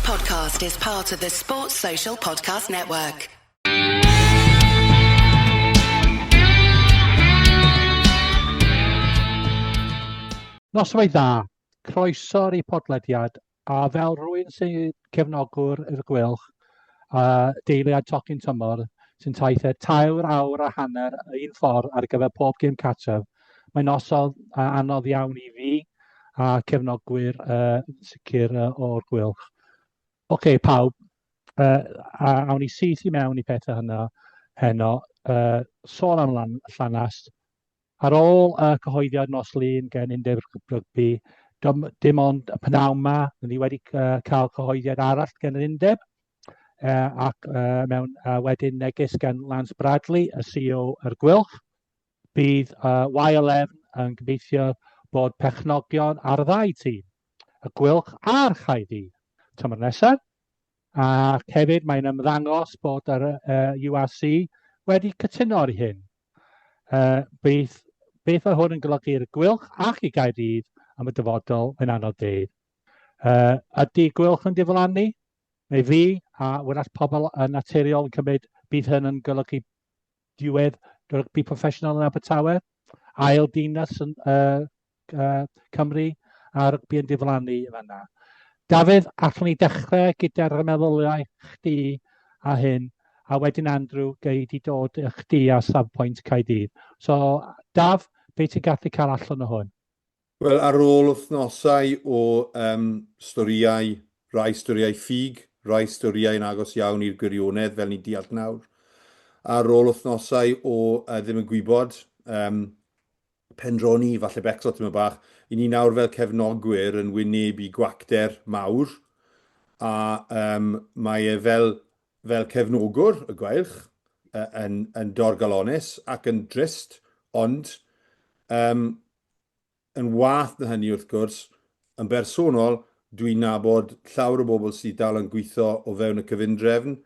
podcast is part of the Sports Social Podcast Network. Noswaith dda, croeso i podlediad, a fel rhywun sy'n cefnogwr i'r Gweilch a deiliad tocyn tymor sy'n taithio tair awr a hanner un ffordd ar gyfer pob gêm cartref, mae'n noson anodd iawn i fi a cefnogwyr uh, sicr uh, o'r Gweilch. Oce, okay, pawb, uh, a awn ni syth i mewn i pethau hynna heno. Uh, sôn am lan, llanast. Ar ôl uh, cyhoeddiad nos Lun gen Undeb Rygbi, dim, dim ond y pnawn ma, ni wedi uh, cael cyhoeddiad arall gen yr Undeb, uh, ac uh, mewn uh, wedyn neges gan Lance Bradley, y CEO yr Gwylch, Bydd Y11 yn gobeithio bod perchnogion ar y ddau tîm, y Gweilch a'r Caerdydd, tymor nesaf, ac hefyd mae'n ymddangos bod yr URC wedi cytuno ar hyn. Beth, beth mae hwn yn golygu i'r Gweilch ac i Gaerdydd am y dyfodol, mae'n anodd deud. Ydy Gweilch yn diflannu? Mae fi a wrach pobl yn naturiol yn cymryd bydd hyn yn golygu diwedd rygbi proffesiynol yn Abertawe, ail dinas yn uh, uh, Cymru, a rygbi yn diflannu yn fanna. Dafydd, allwn ni dechrau gyda'r meddyliau chdi a hyn, a wedyn Andrew, gei di dod chdi a safpwynt Caerdydd. So, Daf, be ti'n gallu cael allan o hwn? Wel, ar ôl wythnosau o yym storïau, rai storïau ffug, rai storïau yn agos iawn i'r gwirionedd, fel ni'n deall nawr, ar ôl wythnosau o yy ddim yn gwybod, yym pendroni, falle becso tipyn bach, 'y ni nawr fel cefnogwyr yn wynebu gwacter mawr, a yym mae e fel fel cefnogwr y Gweilch yy yn yn dorcalonnus ac yn drist, ond yym Yn waeth na hynny, wrth gwrs, yn bersonol, dwi'n nabod llawer o bobl sydd dal yn gweithio o fewn y cyfundrefn.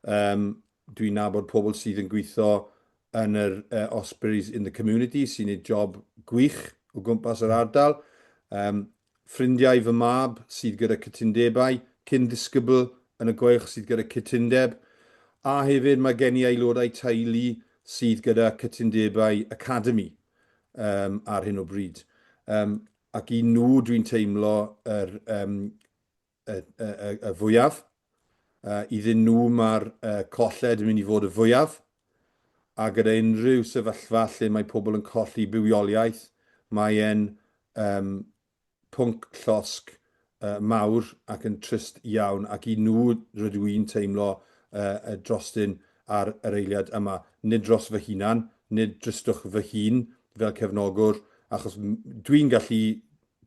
Um, dwi'n nabod pobl sydd yn gweithio yn yr uh, Ospreys in the Community, sy'n gwneud job gwych o gwmpas yr ardal. Um, ffrindiau fy mab sydd gyda cytundebau, cyn ddisgybl yn y Gweilch sydd gyda cytundeb, a hefyd mae gen i aelodau teulu sydd gyda cytundebau academi um, ar hyn o bryd. Um, ac i nhw dwi'n teimlo yr, um, y, y, y, y fwyaf. Uh, iddyn nhw mae'r uh, colled yn mynd i fod y fwyaf. A gyda unrhyw sefyllfa lle mae pobl yn colli bywioliaeth, mae e'n um, pwnc llosg mawr ac yn trist iawn, ac i nhw rydw i'n teimlo drostyn ar yr eiliad yma. Nid dros fy hunan, nid dristwch fy hun fel cefnogwr, achos dwi'n gallu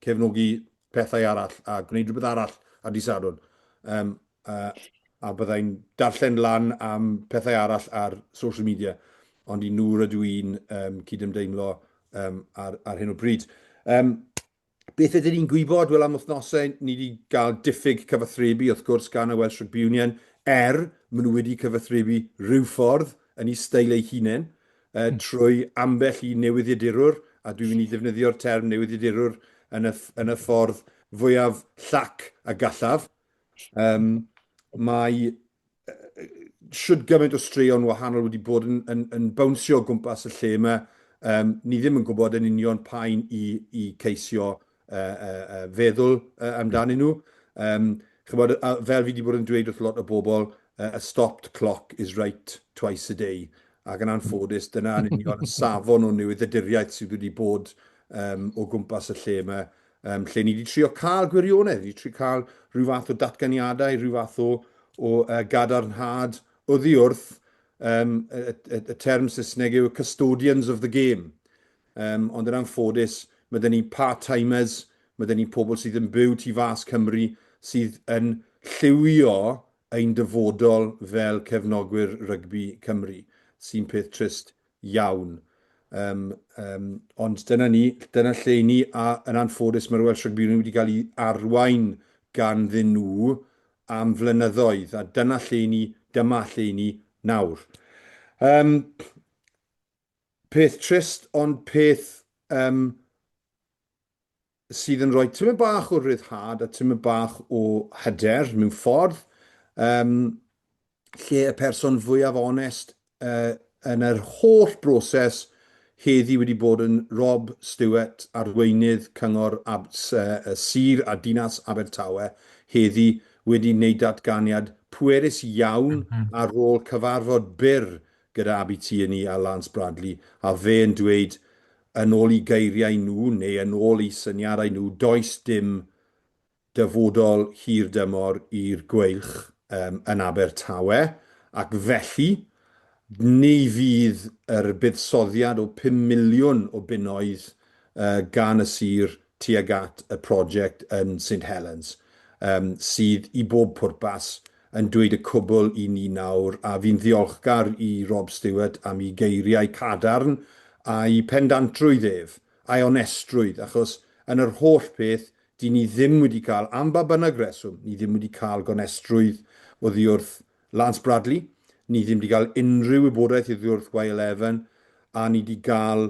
cefnogi pethau arall a gwneud rhywbeth arall ar Dydd Sadwrn. Um, uh, a byddai'n darllen lan am pethau arall ar social media, ond i nhw rydw i'n um, cydymdeimlo um, ar, ar hyn o bryd. Um, beth ydyn ni'n gwybod? Wel, am wythnosau, ni wedi cael diffyg cyfathrebu, wrth gwrs, gan y Welsh Rugby Union, er maen nhw wedi cyfathrebu rhyw ffordd yn eu steil eu hunain, uh, trwy ambell i newyddiadurwr, a dwi'n mynd i ddefnyddio'r term newyddiadurwr yn y, yn y ffordd fwyaf llac a gallaf. Um, mae shwd gymaint o straeon wahanol wedi bod yn, yn, yn bownsio o gwmpas y lle yma. Um, ni ddim yn gwybod yn union pa un i, i ceisio uh, uh, uh, feddwl uh, amdanyn nhw. Um, chybod, a fel fi wedi bod yn dweud wrth lot o bobl, uh, a stopped clock is right twice a day. Ac yn anffodus, dyna yn union y safon o newyddiaduriaeth sydd wedi bod um, o gwmpas y lle yma um, lle ni wedi trio cael gwirionedd, ni wedi trio cael rhyw fath o datganiadau, rhyw fath o, o uh, gadarnhad oddi wrth um, y, y, y term Saesneg yw custodians of the game. Um, ond yn anffodus, mae dyn ni part-timers, mae dyn ni pobl sydd yn byw tu fas Cymru, sydd yn lliwio ein dyfodol fel cefnogwyr rygbi Cymru, sy'n peth trist iawn. Um, um, ond dyna ni, dyna lle ni, a yn anffodus mae'r Welsh Rugby Union wedi cael ei arwain ganddyn nhw am flynyddoedd, a dyna lle ni, dyma lle ni nawr. Um, peth trist, ond peth um, sydd yn rhoi tymed bach o ryddhad a tymed bach o hyder mewn ffordd, um, lle y person fwyaf onest uh, yn yr holl broses heddi wedi bod yn Rob Stewart, arweinydd Cyngor Ab uh, Sir a Dinas Abertawe, heddi wedi wneud datganiad pwerus iawn mm -hmm. ar ôl cyfarfod byr gyda Abi Tierney a Lance Bradley, a fe yn dweud yn ôl eu geiriau nhw neu yn ôl eu syniadau nhw, does dim dyfodol hir dymor i'r Gweilch um, yn Abertawe, ac felly ni fydd yr buddsoddiad o 5 miliwn o bunnoedd uh, gan y sir tuag at y prosiect yn St Helens, um, sydd i bob pwrpas yn dweud y cwbl i ni nawr, a fi'n ddiolchgar i Rob Stewart am ei geiriau cadarn a'i phendantrwydd ef, a'i onestrwydd, achos yn yr holl peth, dyn ni ddim wedi cael, am ba bynnag reswm, ni ddim wedi cael gonestrwydd oddi wrth Lance Bradley, ni ddim wedi cael unrhyw wybodaeth oddi wrth Y11, a ni wedi cael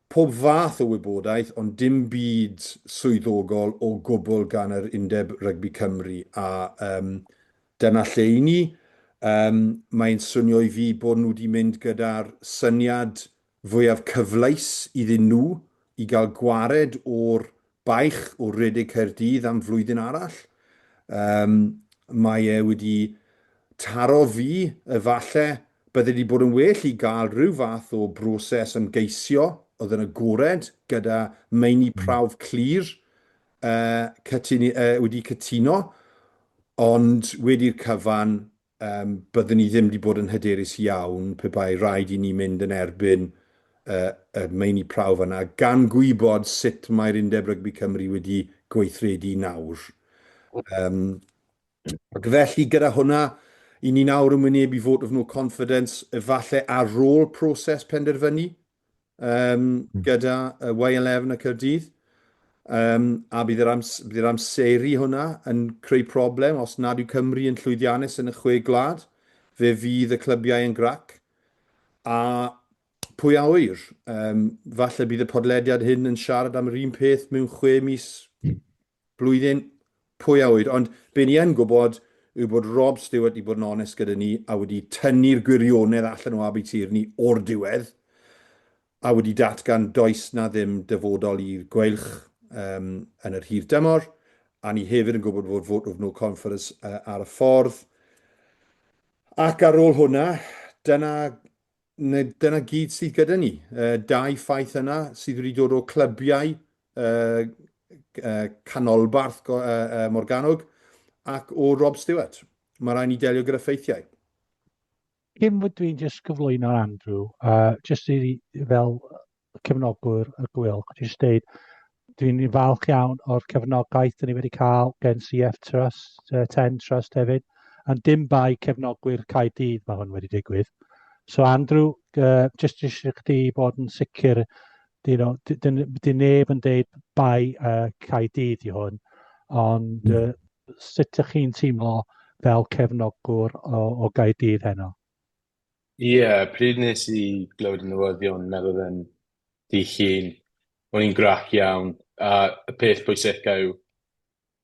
pob fath o wybodaeth, ond dim byd swyddogol o gwbl gan yr Undeb Rygbi Cymru, a um, dyna lle i ni. Um, mae'n swnio i fi bod nhw wedi mynd gyda'r syniad fwyaf cyfleus iddyn nhw i gael gwared o'r baich o redeg Caerdydd am flwyddyn arall. Um, mae e wedi taro fi, efallai, bydde wedi bod yn well i gael rhyw fath o broses ymgeisio oedd yn agored gyda meini prawf clir uh, cytuni, uh, wedi cytuno, ond wedi'r cyfan, um, byddwn ni ddim wedi bod yn hyderus iawn pe bai rhaid i ni mynd yn erbyn uh, y meini prawf yna, gan gwybod sut mae'r Undeb Rygbi Cymru wedi gweithredu nawr. Um, ac felly gyda hwnna, i ni nawr yn wynebu vote of no confidence, efallai ar ôl proses penderfynu um, gyda Y11 a Caerdydd. Um, a bydd yr, ams bydd yr amseru hwnna yn creu problem os nad yw Cymru yn llwyddiannus yn y chwe gwlad. Fe fydd y clybiau yn grac. A pwy a ŵyr, um, falle bydd y podlediad hyn yn siarad am yr un peth mewn 6 mis, blwyddyn, pwy a ŵyr. Ond be ni yn gwybod yw bod Rob Stewart wedi bod yn onest gyda ni a wedi tynnu'r gwirionedd allan o Abi Tierney o'r diwedd a wedi datgan does na ddim dyfodol i'r Gweilch um, yn yr hir dymor. A ni hefyd yn gwybod bod vote of no confidence ar y ffordd. Ac ar ôl hwnna, dyna, dyna gyd sydd gyda ni. Dau ffaith yna sydd wedi dod o clybiau canolbarth Morgannwg ac o Rob Stewart. Mae rhaid ni delio gyda ffeithiau. Cyn fod dwi'n just gyflwyno Andrew, just i fel cefnogwr y Gweilch, jyst deud, dwi'n falch iawn o'r cefnogaeth dyn ni wedi cael gen CF Trust, 10 Trust hefyd, ond dim bai cefnogwyr Caerdydd mae hwn wedi digwydd. So Andrew, just eisiau chdi bod yn sicr, you know, di neb yn deud bai Caerdydd i hwn, ond sut ydych chi'n teimlo fel cefnogwr o Gaerdydd heno? Ie, yeah, pryd nes i glywed y newyddion, meddwl yn dydd Llun, o'n i'n grac iawn, a y peth pwysica yw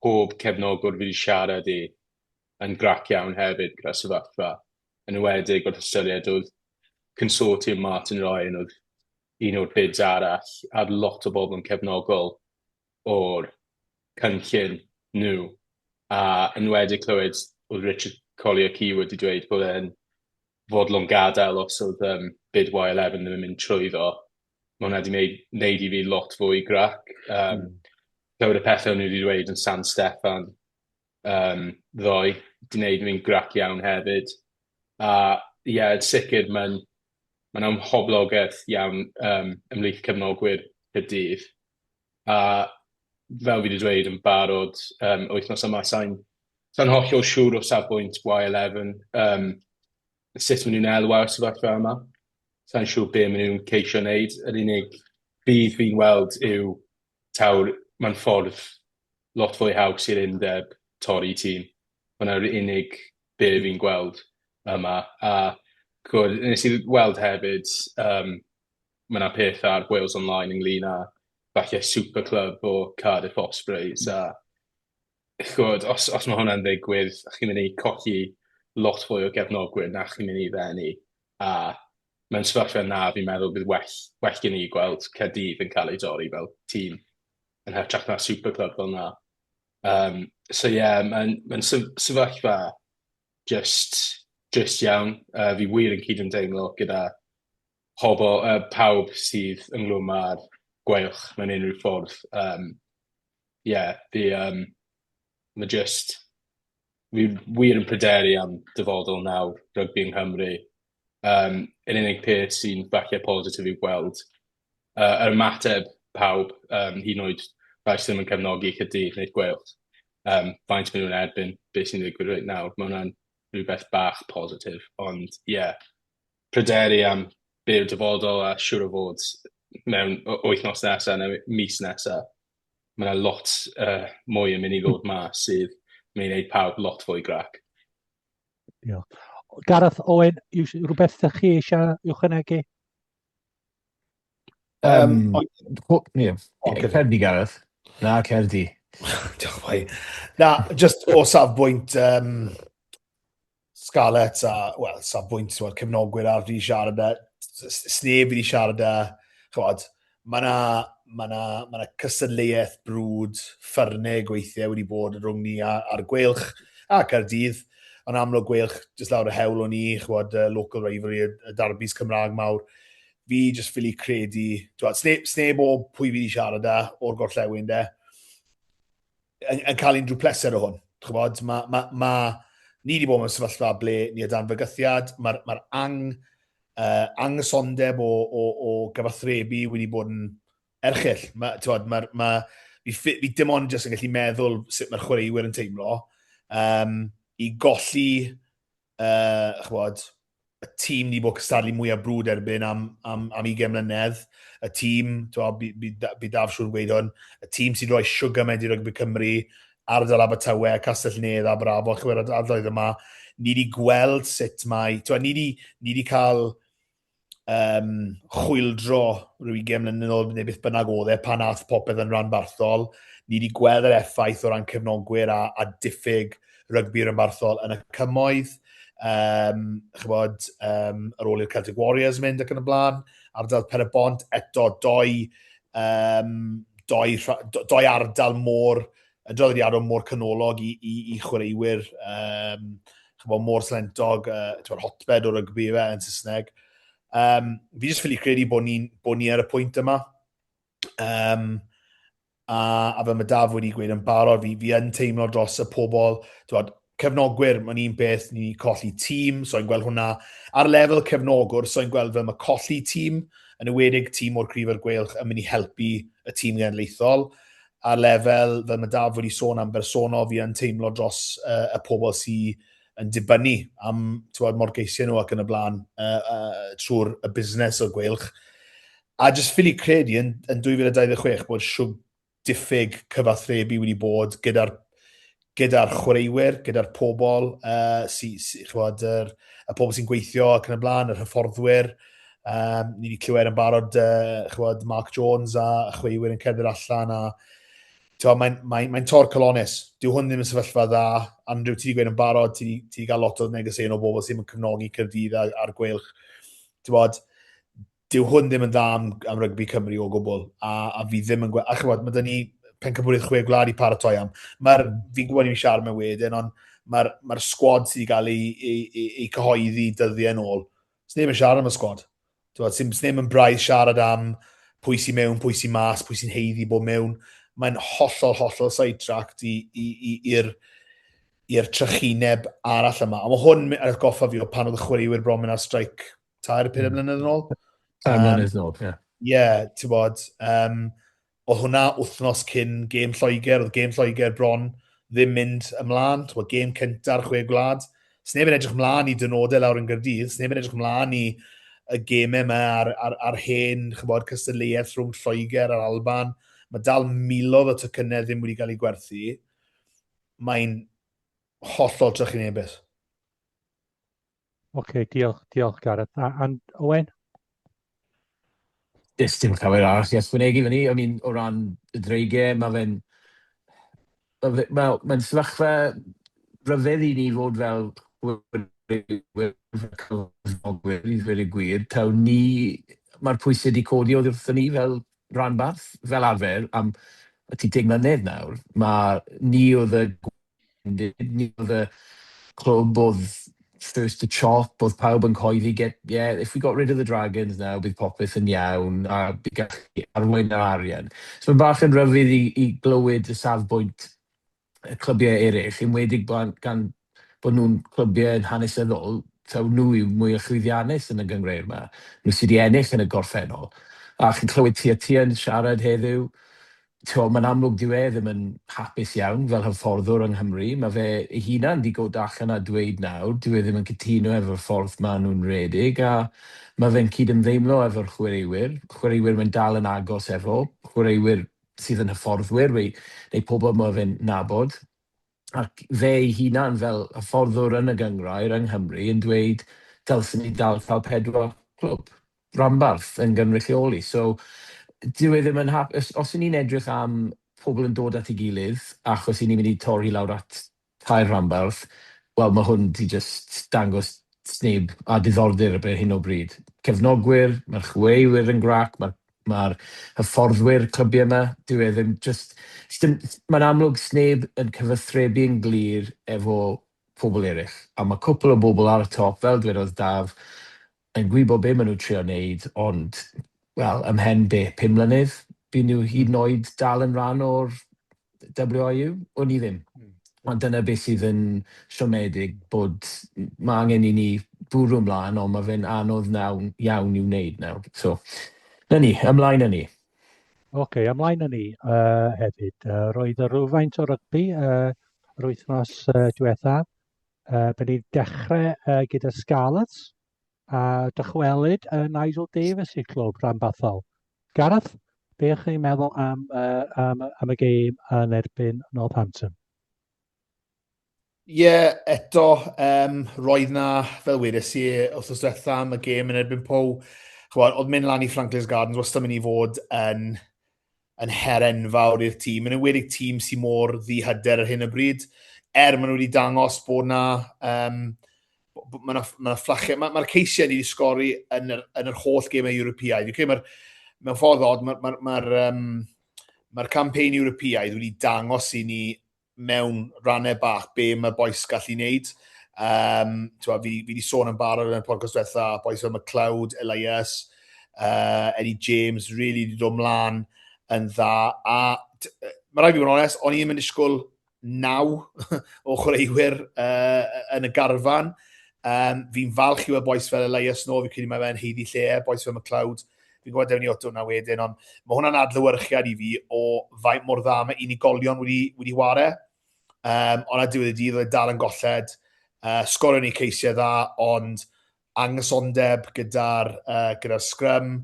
pob cefnogwr fi wedi siarad i yn grac iawn hefyd gyda'r sefyllfa, yn enwedig wrth ystyried oedd consortium Martin Ryan oedd un o'r bids arall, a lot o bobl yn cefnogol o'r cynllun nhw, a enwedig clywed oedd Richard Collier-Key wedi dweud bod e'n fodlon gadael os oedd um, bid Y11 ddim yn mynd trwyddo. Mae hwnna wedi wneud, wneud i fi lot fwy grac. Um, Clywed y pethau o'n nhw wedi dweud yn San Steffan um, ddoe, wedi wneud fi'n grac iawn hefyd. A ie, yeah, yn sicr mae'n mae'n amhoblogaeth iawn um, ymhlith cefnogwyr Caerdydd. A fel fi wedi dweud yn barod um, wythnos yma, sa'n sa hollol siŵr o safbwynt Y11 um, sut maen nhw'n elwa o'r sefyllfa yma. Sa'n siŵr be maen nhw'n ceisio wneud. Yr unig budd fi'n weld yw tawr mae'n ffordd lot fwy haws i'r undeb torri tîm. Hwnna'r unig be fi'n gweld yma. A gwyd, nes i weld hefyd, um, mae yna peth ar Wales Online ynglyn â falle super club o Cardiff Ospreys a ch'mod os os ma' hwnna'n ddigwydd chi'n mynd i colli lot fwy o gefnogwyr na chi'n mynd i ddenu a mewn sefyllfa 'na fi'n meddwl bydd well well gen i gweld Caerdydd yn cael ei dorri fel tîm yn hytrach na super club fel 'na. Yym so ie mae'n mae'n sefyllfa jyst drist iawn. Yy fi wir yn cydymdeimlo gyda pobl, yy pawb sydd ynghlwm â'r Gweilch mewn unrhyw ffordd. Yym ie fi yym ma' jyst fi wir yn pryderu am dyfodol nawr rygbi yng Nghymru. Yym yr unig peth sy'n falle positif yw gweld yy yr ymateb pawb, yym hyd yn oed rhai sydd ddim yn cefnogi Caerdydd neu'r Gweilch, yym faint maen nhw'n erbyn beth sy'n digwydd reit nawr. Ma' hwnna'n rhywbeth bach positif, ond ie, pryderu am be yw'r dyfodol a siŵr o fod mewn wythnos nesaf neu mis nesaf, mae 'na lot yy mwy yn mynd i ddod mas sydd yn mynd i wneud pawb lot fwy grac. Diolch. Gareth Owen, rhywbeth ydych chi eisiau ychwanegu? Um, yeah. Cer di, Gareth. Na, cer di. Diolch, boi. Na, just o safbwynt um, Scarlets a, wel, safbwynt well, cefnogwyr ar fi siarad â, sneb fi wedi siarad â, chwod, mae yna ma na, ma na cystadleuaeth brwd ffyrnig weithiau wedi bod rhwng ni a'r Gweilch a Caerdydd. Ond amlwg Gweilch, jyst lawr y hewl o'n i, chwod, uh, local rivalry, y, y darbys Cymraeg mawr. Fi jyst ffili credu, twod, sneb, sneb o pwy fi wedi siarad â o'r gorllewin de, yn, yn cael unrhyw pleser o hwn. Chybod, ma, ma, ma, ni wedi bod mewn sefyllfa ble ni o dan fygythiad, mae'r ma ang, uh, angysondeb o, o, o gyfathrebu wedi bod yn erchyll. Ma, tywod, ma, ma, fi, fi dim ond jyst yn gallu meddwl sut mae'r chwaraewyr yn teimlo. Um, I golli uh, chybod, y tîm ni bod cystadlu mwyaf brwd erbyn am, am, am 20 mlynedd, y tîm, by, by, by Daf siŵr yn gweud hwn, y tîm sy'n rhoi siwgr i rygbi Cymru, ardal Abertawe, Castell Nedd, Aberafon, chwer ardaloedd yma, ni wedi gweld sut mae, twa, ni wedi, ni wedi cael um, chwyldro rhyw 20 mlynedd yn ôl neu beth bynnag oedd e pan ath popeth yn ranbarthol. Ni wedi gweld yr effaith o ran cefnogwyr a, a diffyg rygbi ranbarthol yn y cymoedd. Um, chybod, um, ar ôl i'r Celtic Warriors mynd ac yn y blaen, ardal Pen y Bont, eto doi, um, doi, doi ardal môr, yn draddodiadol mor canolog i, i, i chwaraewyr, um, chybod, mor slentog, uh, hotbed o rygbi fe yn Saesneg. Um, fi jyst ffili credu bod ni, bod ni ar y pwynt yma. Um, a, a fel mae Daf wedi gweud yn barod, fi, fi yn teimlo dros y pobl, twod, cefnogwyr, mae'n un peth, ni'n colli tîm, so i'n gweld hwnna ar lefel cefnogwr, so i'n gweld fel mae colli tîm, yn ewedig tîm o'r cryf a'r gweilch yn mynd i helpu y tîm genedlaethol. Ar lefel, fel mae Daf wedi sôn am bersonol, fi yn teimlo dros uh, y pobl sydd yn dibynnu am tywod, morgeisiau nhw ac yn y blaen uh, uh, trwy'r y busnes o'r gweilch. A jyst ffili credu yn, yn 2026 bod siwg diffyg cyfathrebu wedi bod gyda'r gyda'r chwaraewyr, gyda'r pobl, uh, sy, sy, chwod, yr, y pobl sy'n gweithio ac yn y blaen, yr hyfforddwyr. Um, ni wedi clywed yn barod uh, chwod, Mark Jones a y chwaraewyr yn cerdded allan a mae'n mae, mae tor colonus. Dyw hwn ddim yn sefyllfa dda. Andrew, ti wedi gweud yn barod, ti wedi cael lot o negeseuon o bobl sy'n cefnogi Caerdydd a'r Gweilch. Ti'n bod, dyw hwn ddim yn dda am, am rygbi Cymru o gwbl, a, a fi ddim yn gweld, a chybod, mae dyn ni pencampwriaeth chwe gwlad i paratoi am. Mae'r, fi'n gwybod ni'n siarad mewn wedyn, ond mae'r mae sgwad sydd wedi cael ei, ei, ei, ei cyhoeddi dyddiau yn ôl. Sneb yn siarad am y sgwad. Ti'n sneb yn braidd siarad am pwy sy'n mewn, pwy sy'n mas, pwy sy'n heiddi bod mewn. Mae'n hollol, hollol sidetracked i'r i'r trychineb arall yma. A mae hwn yn atgoffa fi o pan oedd y chwaraewyr bron mynd ar strike tair, pum mm. mlynedd yn ôl. Tair um, mlynedd yn ôl, ie. Ie, ti'n bod, um, oedd hwnna wythnos cyn gêm Lloegr, oedd gêm Lloegr bron ddim mynd ymlaen, ti'n bod, gêm cynta'r chwe gwlad. Sneb yn edrych ymlaen i dynodau lawr yn Gyrdydd, sneb yn edrych ymlaen i y gemau yma ar, ar, ar hen, chybod, cystadleuaeth rhwng Lloegr a'r Alban. Mae dal miloedd o tocynnau ddim wedi cael eu gwerthu. Mae'n hollol trychinebus. Oce, okay, diolch, diolch Gareth. A, and Owen? Does dim llawer arall i ychwanegu fyny. I mean, o ran y Dreigiau, mae fe'n... Wel, mae'n sefyllfa rhyfedd i ni fod fel chwaraewyr, fel cefnogwyr, i ddweud y gwir, taw ni, mae'r pwysau wedi codi oddi wrthon ni fel rhanbarth, fel arfer, am byti 10 mlynedd nawr. Mae ni oedd y Ni oedd y clwb oedd first to chop, oedd pawb yn coeddi get, yeah, if we got rid of the Dragons now, bydd popeth yn iawn, a bydd gallu arwain yr arian. So mae'n bach yn rhyfedd i, i glywed y safbwynt y clybiau eraill, enwedig gan bod nhw'n clybiau yn hanesyddol, taw nhw yw mwy o llwyddiannus yn y gynghrair yma, nhw sydd wedi ennill yn y gorffennol. A chi'n clywed Tia yn siarad heddiw, T'mo', mae'n amlwg dyw e ddim yn hapus iawn fel hyfforddwr yng Nghymru. Mae fe ei hunan 'di god allan a dweud nawr dyw e ddim yn cytuno efo'r ffordd maen nhw'n rhedeg a mae fe'n cydymdeimlo efo'r chwaraewyr, chwaraewyr mae'n dal yn agos efo, chwaraewyr sydd yn hyfforddwyr neu pobl mae fe'n nabod. Ac fe ei hunan fel hyfforddwr yn y gynghrair yng Nghymru yn dweud dylsen ni dal cael pedwar clwb rhanbarth yn gynrychioli. So dyw e ddim yn hapus. Os 'y ni'n edrych am pobl yn dod at ei gilydd achos 'y ni'n mynd i torri lawr at tair rhanbarth, wel mae hwn 'di jyst dangos sneb â diddordeb ar hyn o bryd. Cefnogwyr, mae'r chwaraewyr yn grac, mae'r Mae'r hyfforddwyr clybiau 'ma, dyw e ddim jyst... sdim, mae'n amlwg sneb yn cyfathrebu yn glir efo pobl eraill, a mae cwpl o bobl ar y top, fel dwedodd Daf, yn gwybod be maen nhw'n trio wneud, ond, wel, ymhen be, 5 mlynedd, bydd nhw hyd yn oed dal yn rhan o'r WRU? Wn i ddim. Ond dyna beth sydd yn siomedig, bod mae angen i ni bwrw ymlaen, ond mae fe'n anodd nawn, iawn i'w wneud nawr. So, na ni, ymlaen â ni. Oce, okay, ymlaen â ni hefyd. Roedd y rhywfaint o rygbi yr wythnos diwethaf. Bydd ni'n dechrau gyda Scarlets a dychwelyd Nigel Davies i'r clwb rhanbarthol. Gareth, be ych chi'n meddwl am, uh, am, am y gêm yn erbyn Northampton? Ie, yeah, eto, um, roedd na, fel wedes i, wythnos diwetha am y gêm yn erbyn Pow, chwbod, oedd mynd lan i Franklin's Gardens wastad mynd i fod yn, yn her enfawr i'r tîm, yn enwedig tîm sy'n mor ddihyder ar hyn o bryd. Er maen nhw wedi dangos bod na, um, mae yna ma fflachau, mae'r ma ceisiau ni wedi sgori yn yr, yn yr holl gemau Ewropeaidd. Fi'n credu mae'r, mewn ffordd od, mae'r ma, ma, ma, um, ma campaign Ewropeaidd wedi dangos i ni mewn rannau bach be mae'r bois gallu wneud. Um, fi, fi wedi sôn yn barod yn y podcast diwetha, bois fel McLeod, Elias, Eddie James, really wedi dod mlaen yn dda. A mae rhaid fi fod yn onest, o'n i ddim yn disgwyl naw o chwaraewyr uh, yn y garfan. Um, fi'n falch i weld bois fel Elias nôl, fi'n credu mae fe'n heiddi lle, e, bois fel McLeod. Fi'n gwybod dewn ni oto hwnna wedyn, ond mae hwnna'n adlewyrchiad i fi o faint mor dda mae unigolion wedi, wedi ware. Um, ond ar diwedd y dydd, oedd e dal yn golled. Uh, sgorio ni ceisiau dda, ond anghysondeb gyda'r uh, gyda scrum.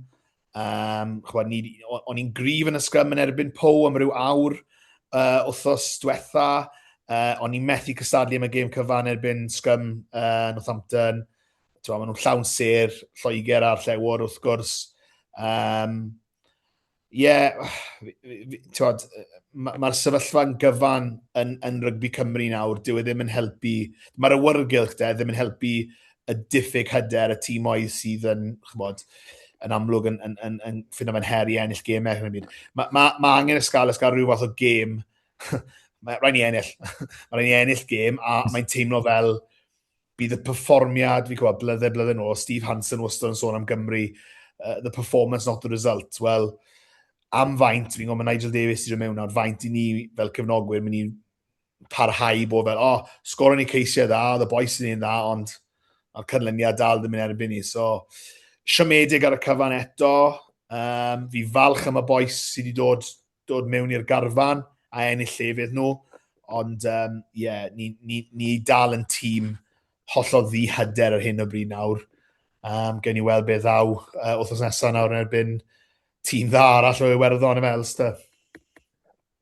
Um, chwa, ni, o'n i'n gryf yn y scrum yn erbyn Pow am ryw awr uh, wythnos diwetha. Uh, o'n i'n methu cystadlu am y gêm cyfan erbyn scrum uh, Northampton. Twa, maen nhw'n llawn ser, Lloegr a'r Llewod wrth gwrs. Um, ie, yeah, mae'r ma sefyllfa'n gyfan yn, yn rygbi Cymru nawr, dyw e ddim yn helpu, mae'r awyrgylch de ddim yn helpu y diffyg hyder y tîmoedd sydd yn, chymod, yn amlwg yn, yn, yn, yn ffindo fe'n her i ennill gemau. Mae ma, ma angen y Scarlets gael rhyw fath o gêm. mae rhaid ni ennill. mae rhaid ni ennill gêm a mae'n teimlo fel bydd y perfformiad, fi'n gwybod, blydde, blydde nôl, Steve Hansen wastad yn sôn am Gymru, the performance, not the result. Wel, am faint, fi'n gwybod mae Nigel Davies wedi dod mewn nawr, faint i ni fel cefnogwyr mynd i parhau bod fel, o, oh, sgoron ni ceisiau dda, oedd y boys yn un dda, ond mae'r canlyniad dal ddim yn erbyn ni. So, siomedig ar y cyfan eto. Um, fi falch am y boys sydd wedi dod, dod mewn i'r garfan a ennill llefydd nhw. Ond, um, yeah, ni, ni, ni dal yn tîm hollol ddi-hyder ar hyn o bryd nawr. Um, gen i weld beth ddaw uh, wythnos nesaf nawr yn erbyn tîm dda arall o Iwerddon y Ulster.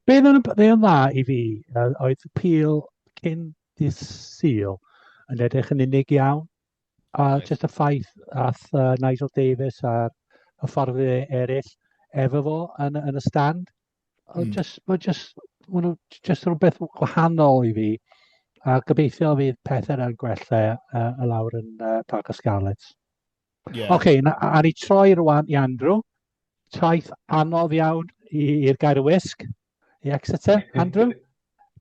Be oedd yn be yn dda i fi oedd Peel cyn dydd Sul yn edrych yn unig iawn. A jyst y ffaith ath Nigel Davies a'r hyfforddwyr eraill efo fo yn, yn y stand. Mm. Just, mae just, ma nhw just rhywbeth gwahanol i fi. A gobeithio fydd pethau yn gwella uh, lawr yn uh, Parc y Scarlets. Yeah. Oce, okay, a ni troi rwan i Andrew. Taith anodd iawn i'r gair y wisg, i Exeter. Andrew,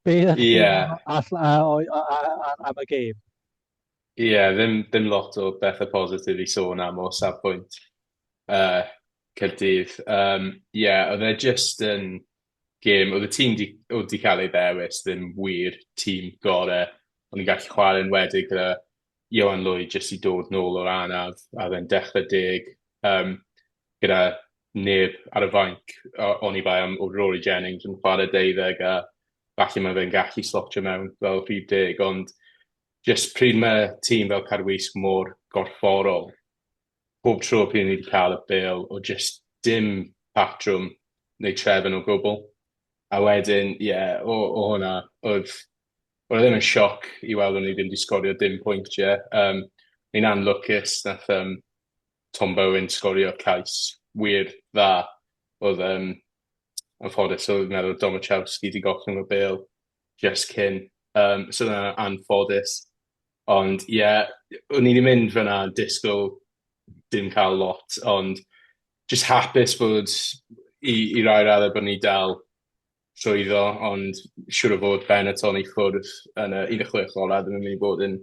be ydych chi'n yeah. am y gêm? Ie, yeah, ddim, ddim lot o bethau positif i sôn am o safbwynt uh, Caerdydd. Um, yeah, oedd e just yn gêm, oedd y tîm di, oedd di cael ei ddewis ddim wir tîm gore. O'n i'n gallu chwarae'n wedig gyda Ioan Lwyd jyst i dod nôl o'r anaf a oedd e'n dechrau deg um, gyda neb ar y fainc oni bai am Rory Jennings yn chwarae deuddeg a falle mae fe'n gallu slotio mewn fel rhif deg ond jyst pryd mae tîm fel Caerwysg mor gorfforol pob tro pryd ni wedi cael y bêl o jyst dim patrwm neu trefn o gwbl. A wedyn, ie, yeah, o, o hwnna, oedd, oedd e ddim yn sioc i weld o'n i ddim wedi sgorio dim pwyntiau. Um, ni'n anlwcus, nath um, Tom Bowen sgorio cais wir dda. Oedd, um, anffodus, oedd meddwl Domachowski wedi gollwng y bêl just cyn. Um, so yna anffodus. Ond ie, yeah, o'n i wedi mynd fyna disgwyl dim cael lot, ond just hapus bod i, i rai raddau bod ni dal llwyddo, ond siŵr o fod Benetton i ffwrdd yn y 16 ola ddim yn mynd i bod yn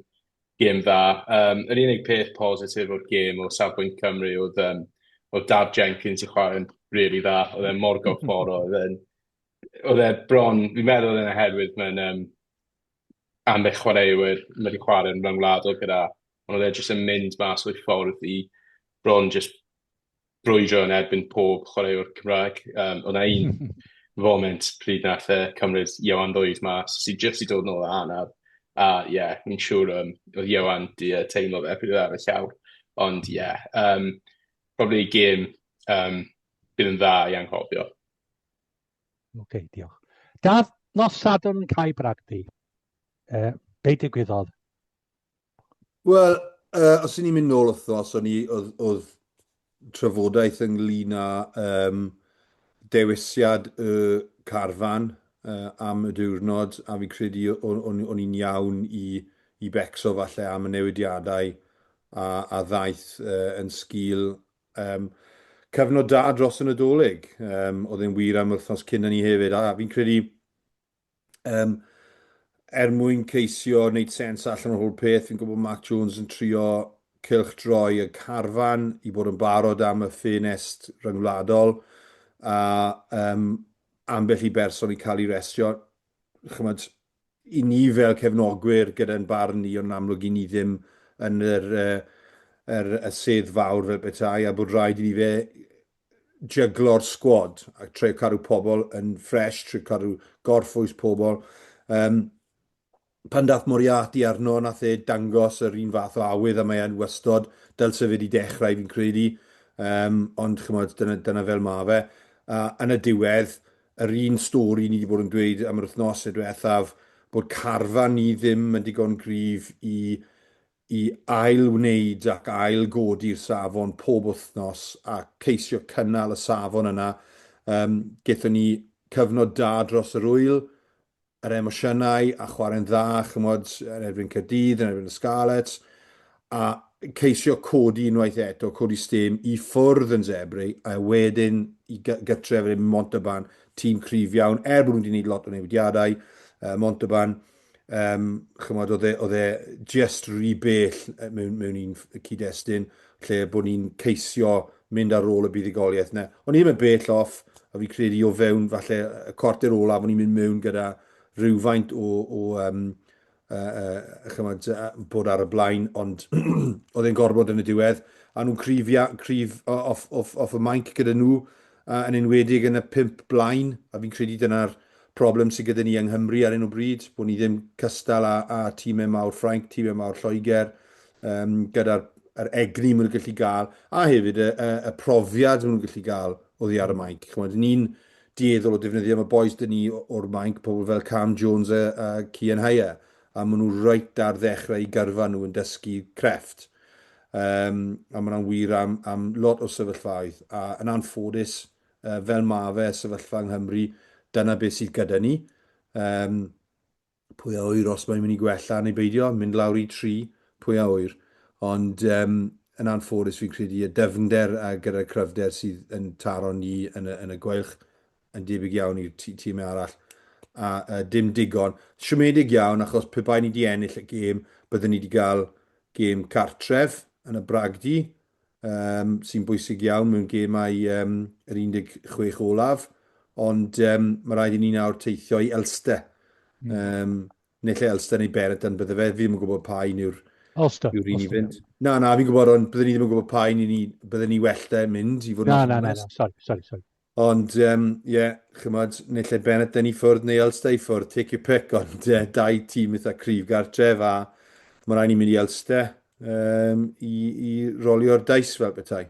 gêm dda. Um, yr unig peth positif o'r gêm o safbwynt Cymru oedd, um, oedd Daf Jenkins i chwarae'n really dda. Oedd e'n mor gorfforol, oedd e'n oedd e bron, fi'n meddwl oedd e'n oherwydd mae'n um, ambell chwaraewyr mae wedi chwarae'n rhyngwladol gyda, ond oedd e jyst yn mynd mas o'i ffordd i bron jyst brwydro yn erbyn pob chwaraewr Cymraeg. Um, oedd 'na un foment pryd nath e cymryd Ieuan Llwyd mas, sydd jyst i dod nôl o anaf. A ie, yeah, fi'n siŵr um, oedd Ieuan di uh, teimlo fe pryd oedd ar y llawr. Ond ie, yeah, um, probably gêm um, bydd yn dda i anghofio. Oce, okay, diolch. Daf, nos Sadwrn Cae Bragdy. Uh, be digwyddodd? Wel, uh, os ni'n mynd nôl wythnos, o'n i, oedd, oedd trafodaeth ynglyn â um, dewisiad y carfan uh, am y diwrnod, a fi'n credu o'n, on, on i'n iawn i, i becso falle am y newidiadau a, a ddaeth uh, yn sgil um, cyfnod da dros y Nadolig. Um, oedd e'n wir am wythnos cyn ni hefyd, a fi'n credu um, er mwyn ceisio wneud sens allan o'r holl peth, fi'n gwybod Mark Jones yn trio cylchdroi y carfan i bod yn barod am y ffenest ryngwladol, a um, ambell i berson i cael ei restio. Chymod, i ni fel cefnogwyr gyda'n barn ni, ond yn amlwg i ni ddim yn yr, uh, yr, y sedd fawr fel petai, a bod rhaid i ni fe jyglo'r sgwad a trio cadw pobl yn ffres, trio cadw gorffwys pobl. Um, pan dath Moriarty arno, nath e dangos yr un fath o awydd a mae e'n wastod, dylse fe wedi dechrau fi'n credu, um, ond chymod, dyna, dyna fel ma fe. Uh, yn y diwedd, yr un stori ni wedi bod yn dweud am yr wythnosau diwethaf, bod carfan ni ddim yn digon gryf i i ail-wneud ac ail-godi'r safon pob wythnos a ceisio cynnal y safon yna. Um, Gaethon ni cyfnod da dros yr wyl, yr emosiynau a chwarae'n dda, chymod, yn erbyn Caerdydd, yn erbyn y Scarlets, a ceisio codi unwaith eto, codi stêm i ffwrdd yn Zebre, a wedyn i gytref yn Montauban, tîm cryf iawn, er bod nhw wedi gwneud lot o newidiadau, uh, Montauban, Um, chymod, oedd e, oedd e just rhy bell mewn, mewn un cyd-destun, lle bod ni'n ceisio mynd ar ôl y buddugoliaeth yna. O'n i ddim yn bell off, a fi credu o fewn falle y cwarter olaf, o'n i'n mynd mewn gyda rhywfaint o, o um, uh, uh, chymod, uh, bod ar y blaen, ond oedd e'n gorfod yn y diwedd. A nhw'n cryf, cryf off, off, off y mainc gyda nhw, uh, yn enwedig yn y pump blaen, a fi'n credu dyna'r problem sydd gyda ni yng Nghymru ar hyn o bryd, bod ni ddim cystal â, â tîmau mawr Ffrainc, tîmau mawr Lloegr, um, gyda'r yr egni maen nhw'n gallu gael, a hefyd y, y, y profiad maen nhw'n gallu gael oddi ar y mainc. Chymod, ni'n dueddol o defnyddio, mae boys dyn ni o'r mainc, pobl fel Cam Jones a, a Cian Heyer, a maen nhw reit ar ddechrau i gyrfa nhw yn dysgu crefft. Um, a mae hwnna'n wir am, am lot o sefyllfaoedd. A yn anffodus, uh, fel ma fe, sefyllfa yng Nghymru, dyna beth sydd gyda ni. Um, pwy a ŵyr os mae'n mynd i gwella neu beidio, mynd lawr i tri, pwy a ŵyr. Ond um, yn anffodus fi'n credu y dyfnder a gyda'r cryfder sydd yn taro ni yn y, yn y gweilch yn debyg iawn i'r tîmau arall. A uh, dim digon. Siomedig iawn achos pe bai ni wedi ennill y gêm, byddwn ni wedi cael gêm cartref yn y bragdy, um, sy'n bwysig iawn mewn gemau um, yr 16 olaf, ond um, mae rhaid i ni nawr teithio i Ulster. Um, neu lle Ulster neu Benetton bydde fe, fi ddim yn gwybod pa un yw'r Ulster. Yw'r un i fynd. Na, na, fi'n gwybod, ond byddwn ni ddim yn gwybod pa un i ni, byddwn ni well da mynd, i fod yn Na, na, na, na, sorry, sorry, sorry. Ond, ie, um, yeah, chymod, neu lle Benetton i ffwrdd neu Ulster i ffwrdd, take your pick, ond uh, dau tîm eitha cryf gartref a mae rhaid ni mynd i Ulster um, i, i rolio'r dice fel petai.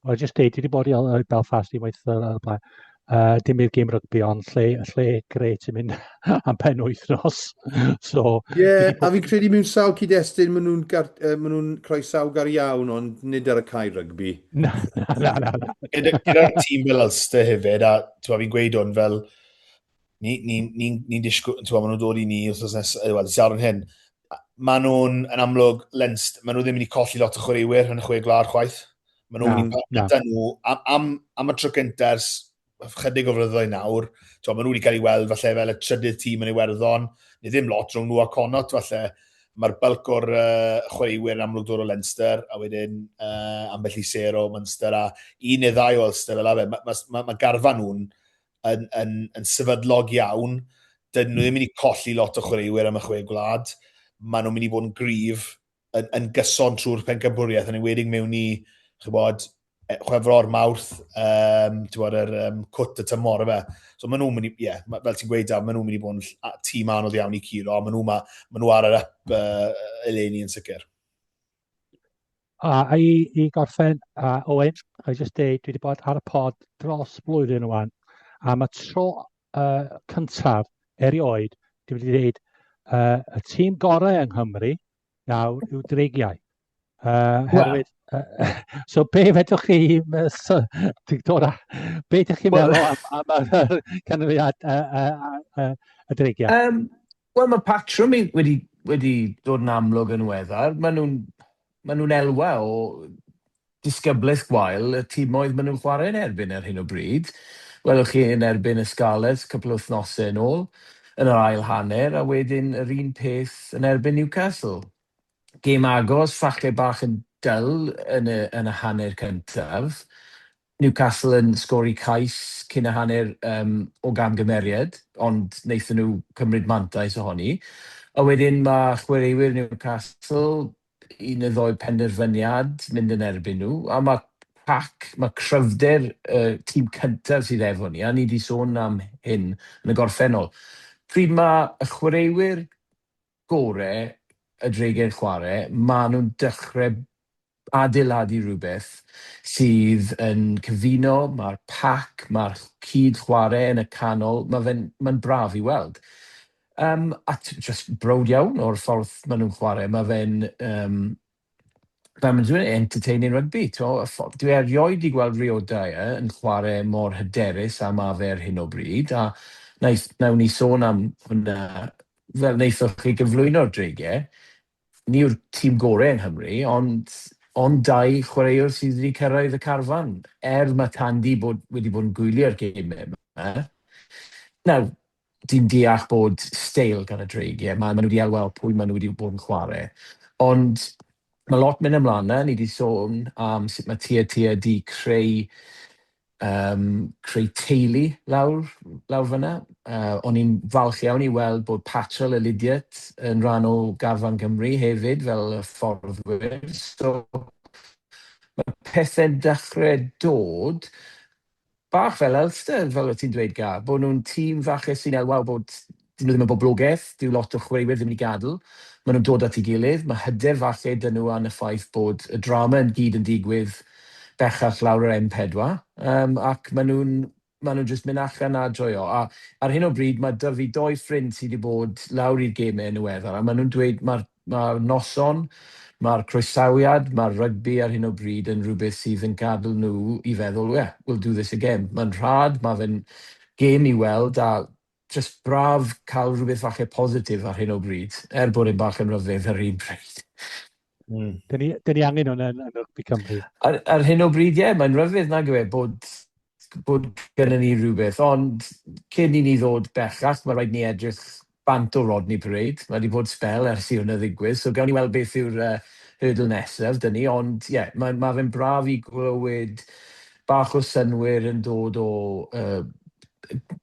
Wel, just deud, dwi wedi bod i Belfast i waith fel y blaen. Uh, dim i'r gêm rygbi, ond lle, lle gret i mynd am pen wythnos. So, Ie, yeah, a fi'n credu mewn sawl cyd-destun maen nhw'n uh, ma nhw croesawgar iawn, ond nid ar y cae rygbi. Na, na, na, na. na. Gyda'r tîm fel Ulster hefyd, a fi'n gweud hwn fel, ni'n ni, ni, ni disgwyl, ti'n maen nhw'n dod i ni wrth nes, wel, siarad hyn, maen nhw'n, yn amlwg, Leinster, maen nhw ddim wedi colli lot o chwaraewyr yn y chwe gwlad chwaith. Maen nhw'n mynd i gyda nhw, am, am, am y tro cyntaf ers chydig o flynyddoedd nawr, ti'n maen nhw wedi cael ei weld falle fel y trydydd tîm yn Iwerddon, neu ddim lot rhwng nhw a Connacht falle. Mae'r bulk o'r uh, chwaraewyr yn amlwg dod o Leinster, a wedyn uh, ambell i ser o Munster, a un neu ddau o Ulster fel arfer. Mae ma, ma, ma garfan nhw'n yn, yn, yn sefydlog iawn. Dyn nhw ddim mynd i colli lot o chwaraewyr am y chwe gwlad. Maen nhw'n mynd i fod yn gryf yn, yn gyson trwy'r pencampwriaeth, yn enwedig mewn i, chybod, e, Chwefror, Mawrth, um, ti'n bod, yr um, cwt y tymor, efe. So maen nhw'n mynd i, ie, yeah, fel ti'n gweud, maen nhw'n mynd i bod yn tîm anodd iawn i curo, a maen nhw, ma, maen nhw ar yr up uh, eleni yn sicr. A i, i gorffen, uh, Owen, I just deud, dwi wedi bod ar y pod dros blwyddyn rwan, a mae tro uh, cyntaf erioed, dwi wedi dweud, uh, y tîm gorau yng Nghymru nawr yw Dreigiau. Uh, herwydd, uh, so be fedrwch chi, dod a, be ydych chi'n meddwl am, am, am y canlyniad uh, uh, uh, y Dreigiau? Um, Wel, mae patrwm wedi, wedi dod yn amlwg yn weddar. Maen nhw'n maen nhw'n elwa o disgyblaeth gwael y timoedd maen nhw'n chwarae yn erbyn ar hyn o bryd. Welwch chi yn erbyn y Scarlets cwpl o wythnosau yn ôl, yn yr ail hanner, a wedyn yr un peth yn erbyn Newcastle. Gêm agos, falle bach yn dyl yn y, yn y hanner cyntaf. Newcastle yn sgori cais cyn y hanner um, o gamgymeriad, ond wnaethon nhw cymryd mantais ohoni. A wedyn mae chwaraewyr Newcastle, un neu ddoi penderfyniad mynd yn erbyn nhw, a mae pac, mae cryfder y tîm cyntaf sydd efo ni, a ni wedi sôn am hyn yn y gorffennol. Pryd mae y chwaraewyr gore y Dreigiau'n chwarae, maen nhw'n dechrau adeiladu rhywbeth sydd yn cyfuno, mae'r pac, mae'r cyd-chwarae yn y canol, mae fe'n mae'n braf i weld. Um, a just browd iawn o'r ffordd maen nhw'n chwarae. Mae fe'n, um, fel maen nhw'n entertaining rugby. Dwi erioed wedi gweld Rio Dyer yn chwarae mor hyderus a ma fe ar hyn o bryd, a naeth, nawn ni sôn am hwnna fel wnaethoch chi gyflwyno'r Dreigiau. Ni yw'r tîm gorau yng Nghymru, ond ond dau chwaraewr sydd wedi cyrraedd y carfan, er mae Tandy bod, wedi bod yn gwylio'r gemau yma. Nawr, dwi'n deall bod steil gan y Dreigiau, mae, maen nhw wedi elwa o pwy maen nhw wedi bod yn chwarae. Ond mae lot mynd ymlaen na, ni wedi sôn am sut mae Tia Tia di creu um, creu teulu lawr, lawr fyna. Uh, o'n i'n falch iawn i weld bod Patrol a Lydiate yn rhan o garfan Cymru hefyd fel y fforddwyr. So mae pethau'n dechrau dod bach fel Ulster, fel o ti'n dweud Gar, bod nhw'n tîm falle sy'n elwa o bod dyn nhw ddim yn boblogaidd, dyw lot o chwaraewyr ddim wedi gadael, maen nhw'n dod at ei gilydd, mae hyder falle 'da nhw yn y ffaith bod y drama yn gyd yn digwydd bellach lawr yr M4, um, ac maen nhw'n maen nhw'n just mynd allan a joio. A ar hyn o bryd mae 'da fi doi ffrind sydd wedi bod lawr i'r gemau yn ddiweddar, a maen nhw'n dweud mae'r Mae'r noson, mae'r croesawiad, mae'r rygbi ar hyn o bryd yn rhywbeth sydd yn gadael nhw i feddwl, yeah, we'll do this again. Mae'n rhad, mae fe'n gêm i weld a just braf cael rhywbeth falle positif ar hyn o bryd, er bod e'n bach yn rhyfedd ar un pryd. Dyn ni, dyn ni angen hwnna yn rygbi Cymru. Ar hyn o bryd, ie, yeah, mae'n rhyfedd nag yw e bod, bod gennym ni rhywbeth, ond cyn i ni ddod bellach, mae rhaid ni edrych bant o Rodney Parade. Mae wedi bod sbel ers i hwnna ddigwydd, so gawn ni weld beth yw'r hurdle nesaf 'da ni, ond ie, yeah, mae, ma fe'n braf i glywed bach o synwyr yn dod o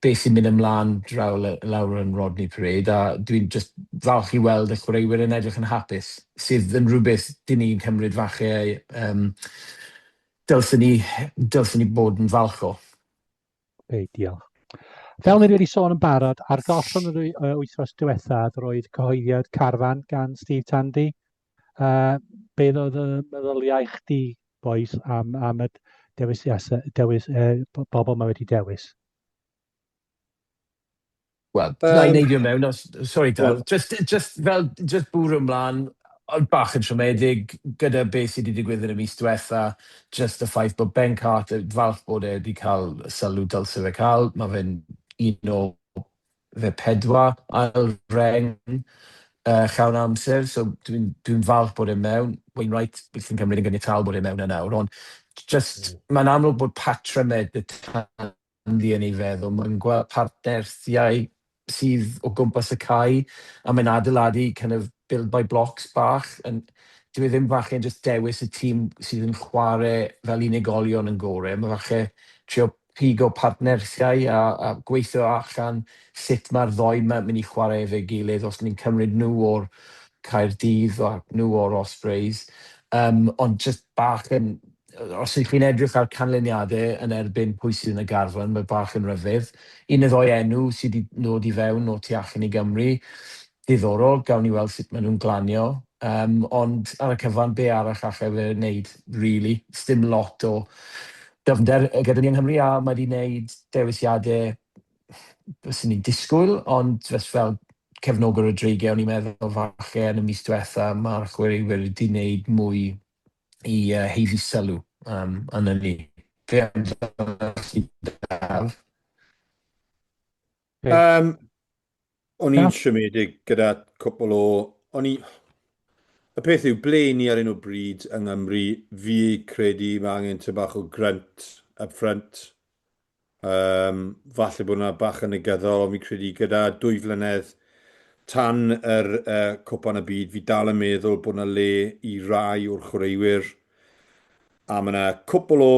beth sy'n mynd ymlaen draw lawr yn Rodney Parade, a dwi'n just falch i weld y chwaraewyr yn edrych yn hapus, sydd yn rhywbeth dyn ni'n cymryd falle dylswn ni bod yn falch o. Ei, diolch. Fel ni wedi sôn yn barod, ar goll yn yr wythnos diwethaf roedd cyhoeddiad carfan gan Steve Tandy. Beth oedd y meddyliau chdi, boys, am y dewis, dewis bobl mae wedi dewis? Wel, na i neidio mewn, os, sorry Dal, just, fel, just bwrw ymlaen, ond bach yn siomedig gyda beth sydd wedi digwydd yn y mis diwetha, just y ffaith bod Ben Carter, falch bod e wedi cael y sylw dylse fe cael, mae fe'n un o fe pedwar ail reng llawn amser, so dwi'n dwi falch bod e mewn. Wainwright, byth yn cymryd yn gyniataol bod e mewn yn nawr, ond just, mae'n amlwg bod patrymau 'da Tandy yn ei feddwl, mae'n gweld partneriaethau sydd o gwmpas y cae, a mae'n adeiladu kind of build by blocks bach. Yn, dyw e ddim falle just dewis y tîm sydd yn chwarae fel unigolion yn gorau, mae falle trio pigo partneriaethau a gweithio allan sut mae'r ddoi yma mynd i chwarae efo'i gilydd os ni'n cymryd nhw o'r Caerdydd a nhw o'r Ospreys. Ond just bach yn... Os ydych chi'n edrych ar canlyniadau yn erbyn pwy sydd yn y garfan, mae bach yn rhyfedd. Un neu ddoi enw sydd wedi dod i fewn o tu allan i Gymru. Diddorol, gawn ni weld sut maen nhw'n glanio. Ond ar y cyfan, be arall allai fe wneud, really? Sdim lot o dyfnder gyda ni yng Nghymru, a mae wedi wneud dewisiadau byswn ni'n disgwyl, ond just fel cefnogwr y Dreigiau, o'n i'n meddwl falle yn y mis diwetha, mae'r chwaraewyr wedi wneud mwy i haeddu sylw. A 'na ni. Be amdano chi, Daf? O'n i'n siomedig gyda cwpl o... O'n i... Y peth yw, ble ni ar hyn o bryd yng Nghymru, fi credu mae angen ty bach o grunt up front. Falle bod yna bach yn negyddol, ond fi'n credu gyda 2 flynedd tan yr Cwpan y Byd, fi dal yn meddwl bod yna le i rai o'r chwaraewyr. A mae yna cwpl o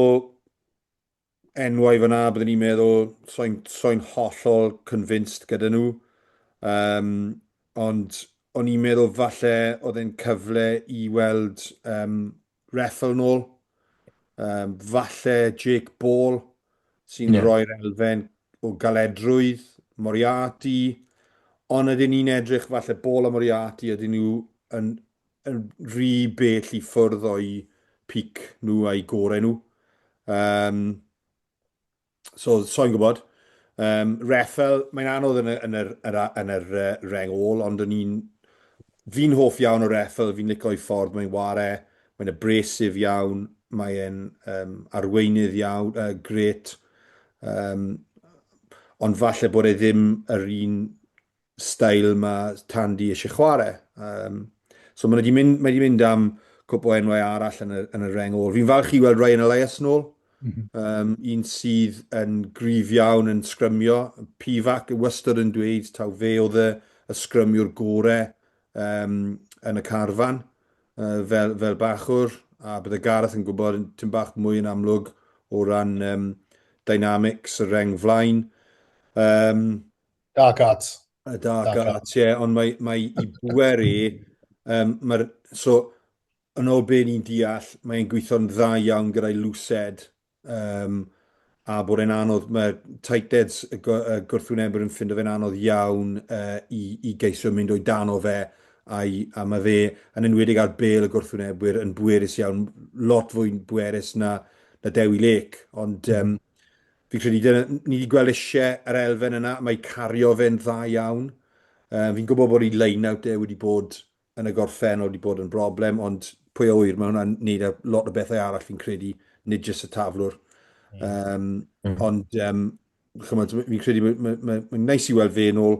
enwau fyna, byddwn ni'n meddwl, so'n so hollol convinced gyda nhw. Ond o'n i'n meddwl falle oedd e'n cyfle i weld Reffell nôl. Falle Jake Ball sy'n rhoi'r elfen o galedrwydd, Moriarty. Ond ydyn ni'n edrych falle Ball a Moriarty, ydyn nhw yn rhy bell i ffwrdd o'i peak nhw a'i gorau nhw? So, so'n gwybod. Reffell, mae'n anodd yn yr reng ôl, ond o'n i'n... Fi'n hoff iawn o Reffell, fi'n licio ei ffordd mae'n ware, mae'n abrasive iawn, mae'n arweinydd iawn, grêt. Ond falle bod e ddim yr un steil mae Tandy eisiau chwarae. So mae wedi mynd, mae wedi mynd am cwpl o enwau arall yn y reng ôl. Fi'n falch i weld Ryan Elias nôl. Un sydd yn gryf iawn yn sgrymio. Pivac wastad yn dweud taw fe oedd y sgrymiwr gore yn y carfan fel bachwr. A bydde Gareth yn gwybod yn tipyn bach mwy yn amlwg o ran dynamics y reng flaen. Dark Arts. Y Dark Arts, ie, yeah, ond mae i bwer i, so, yn ôl be ni'n deall, mae'n gweithio'n dda iawn gyda'i loosehead, a bod e'n anodd, mae tightheads y gwrthwynebwyr yn ffindo fe'n anodd iawn i geisio mynd o'i dan o fe, a mae fe, yn enwedig ar bêl y gwrthwynebwyr, yn bwerus iawn, lot fwy bwerus na Dewi Lake, ond fi'n credu dyna, ni wedi gweld eisiau yr elfen yna, mae cario fe'n dda iawn. Fi'n gwybod bod ei line-out e wedi bod yn y gorffennol wedi bod yn broblem, ond pwy a ŵyr, mae hwnna'n neud â lot o bethau arall fi'n credu, nid jyst y taflwr. Ond um, chymod, fi'n credu mae'n ma, ma, ma neis i weld fe yn ôl.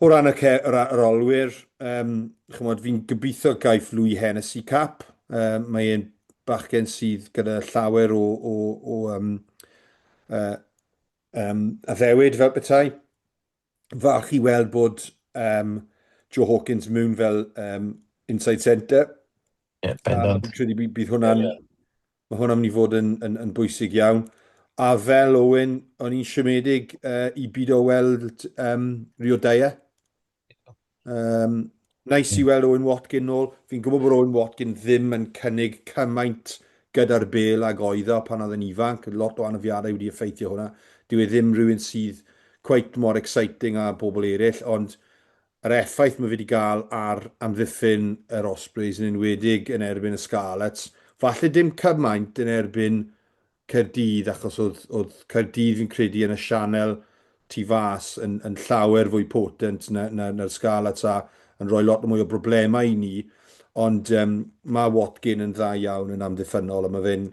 O ran y, ce, yr, yr olwyr, um, chymod, fi'n gobeithio gaiff Louis Hennessy cap. Um, mae e'n bachgen sydd gyda llawer o, o, o um, uh, um, addewid fel petai. Falch i weld bod um, Joe Hawkins mewn fel um, inside centre. Ie, yeah, bendant. Fi'n credu bydd hwnna'n yeah. Mae hwnna'n mynd i fod yn, yn, yn bwysig iawn. A fel Owen, o'n i'n siomedig uh, i byd o weld um, Rio Dyer. Um, nice i weld Owen Watkin nôl. Fi'n gwybod bod Owen Watkin ddim yn cynnig cymaint gyda'r bel ag oedd o pan oedd yn ifanc. Lot o anafiadau wedi effeithio hwnna. Dyw e ddim rhywun sydd quite mor exciting â bobl eraill, ond yr effaith mae fe wedi gael ar amddiffyn yr Ospreys yn enwedig yn erbyn y Scarlets, falle dim cymaint yn erbyn Caerdydd achos oedd, oedd Caerdydd fi'n credu yn y sianel tu fas yn, yn llawer fwy potent na, na, na'r Scarlets a yn rhoi lot mwy o broblemau i ni. Ond um, mae Watkin yn dda iawn yn amddiffynnol a mae fe'n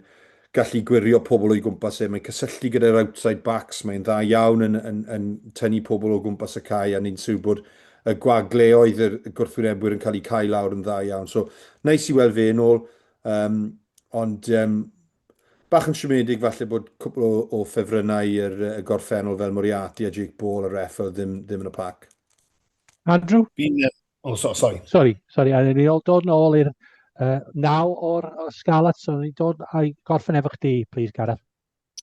gallu gwirio pobl o'i gwmpas e. Mae'n cysylltu gyda'r outside backs, mae'n dda iawn yn, yn, yn tynnu pobl o gwmpas y cae a ni'n siŵr bod y gwagleoedd yr gwrthwynebwyr yn cael eu cael lawr yn dda iawn. So, neis i weld fe yn ôl, um, ond um, Bach yn siomedig falle bod cwpl o, o ffefrynnau i'r y gorffennol fel Moriarty a Jake Ball a Reffel ddim, ddim yn y pac. Andrew? Fi'n... Oh, so, sorry. Sorry, sorry. A ni dod nôl i'r uh, naw o'r, o'r Scarlets, so ni'n dod a'i gorffen efo chdi, please, Gareth.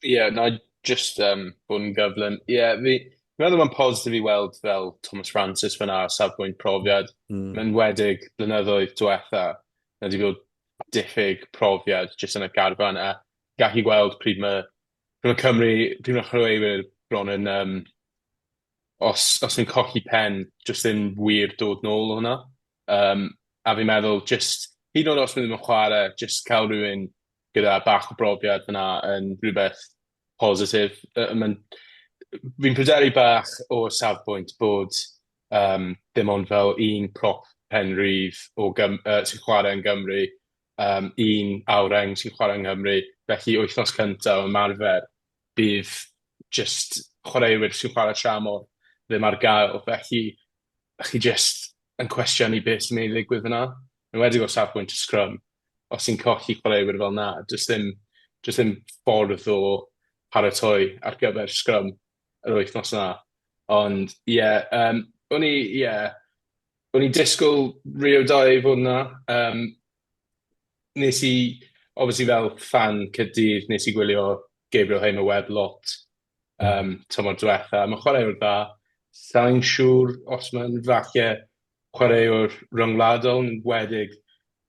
Ie, yeah, na just um, bod yn gyflym. Ie, yeah, fi, fi'n meddwl mae'n positif i weld fel Thomas Francis fyna o safbwynt profiad. Mae'n wedig blynyddoedd diwetha, na di bod diffyg profiad jyst yn y garfan a gallu gweld pryd mae, pryd mae Cymru, pryd mae chwaraewyr bron yn, um, os, os nhw'n colli pen, jyst ddim wir dod nôl o hwnna. Um, a fi'n meddwl, jyst, hyd yn oed os maen nhw ddim yn chwarae, jyst cael rhywun gyda bach o brofiad fyna yn rhywbeth positif. Yy, mae'n... Fi'n pryderu bach o safbwynt bod um, dim ond fel un prop pen rhydd o Gym uh, sy'n chwarae yn Gymru, um, un awreng sy'n chwarae yng Nghymru, felly wythnos cyntaf o ymarfer bydd just chwaraewyr sy'n chwarae tramor ddim ar gael, felly chi jyst yn cwestiynu beth sy'n mynd i ddigwydd fyna, yn enwedig o safbwynt y scrum, os ti'n colli chwaraewyr fel 'na, does ddim, does ddim ffordd o paratoi ar gyfer scrum yr wythnos 'na. Ond ie, yym, o'n i, ie, o'n i'n disgwyl Rio Dyer i fod yna. Yym, nes i, obviously fel fan Caerdydd, nes i gwylio Gabriel Hamer-Webb lot um, tymor diwetha. Mae'n chwaraewr dda. Sa'n siŵr os mae'n falle chwaraewr rhyngwladol, yn enwedig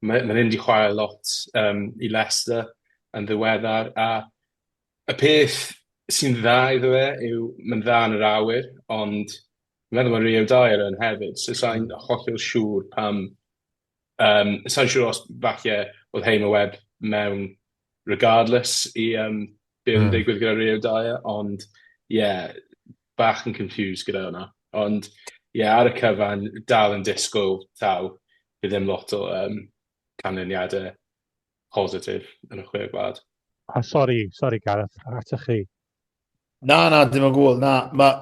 mae, mae ddim wedi chwarae lot um, i Leicester yn ddiweddar, a y peth sy'n dda iddo fe yw mae'n dda yn yr awyr, ond fi'n meddwl mae Rio Dyer yn hefyd, so sa'n hollol siŵr pam Um, sa'n siŵr os falle oedd Hamer Webb mewn regardless i um, be oedd yn digwydd gyda Rio Dyer, ond ie, yeah, bach yn confused gyda hwnna. Ond ie, yeah, ar y cyfan, dal yn disgwyl taw, bydd ddim lot o um, canlyniadau positif yn y chwe gwlad. A sori, sori Gareth, atoch chi. Na, na, dim o gwbl. Na, ma,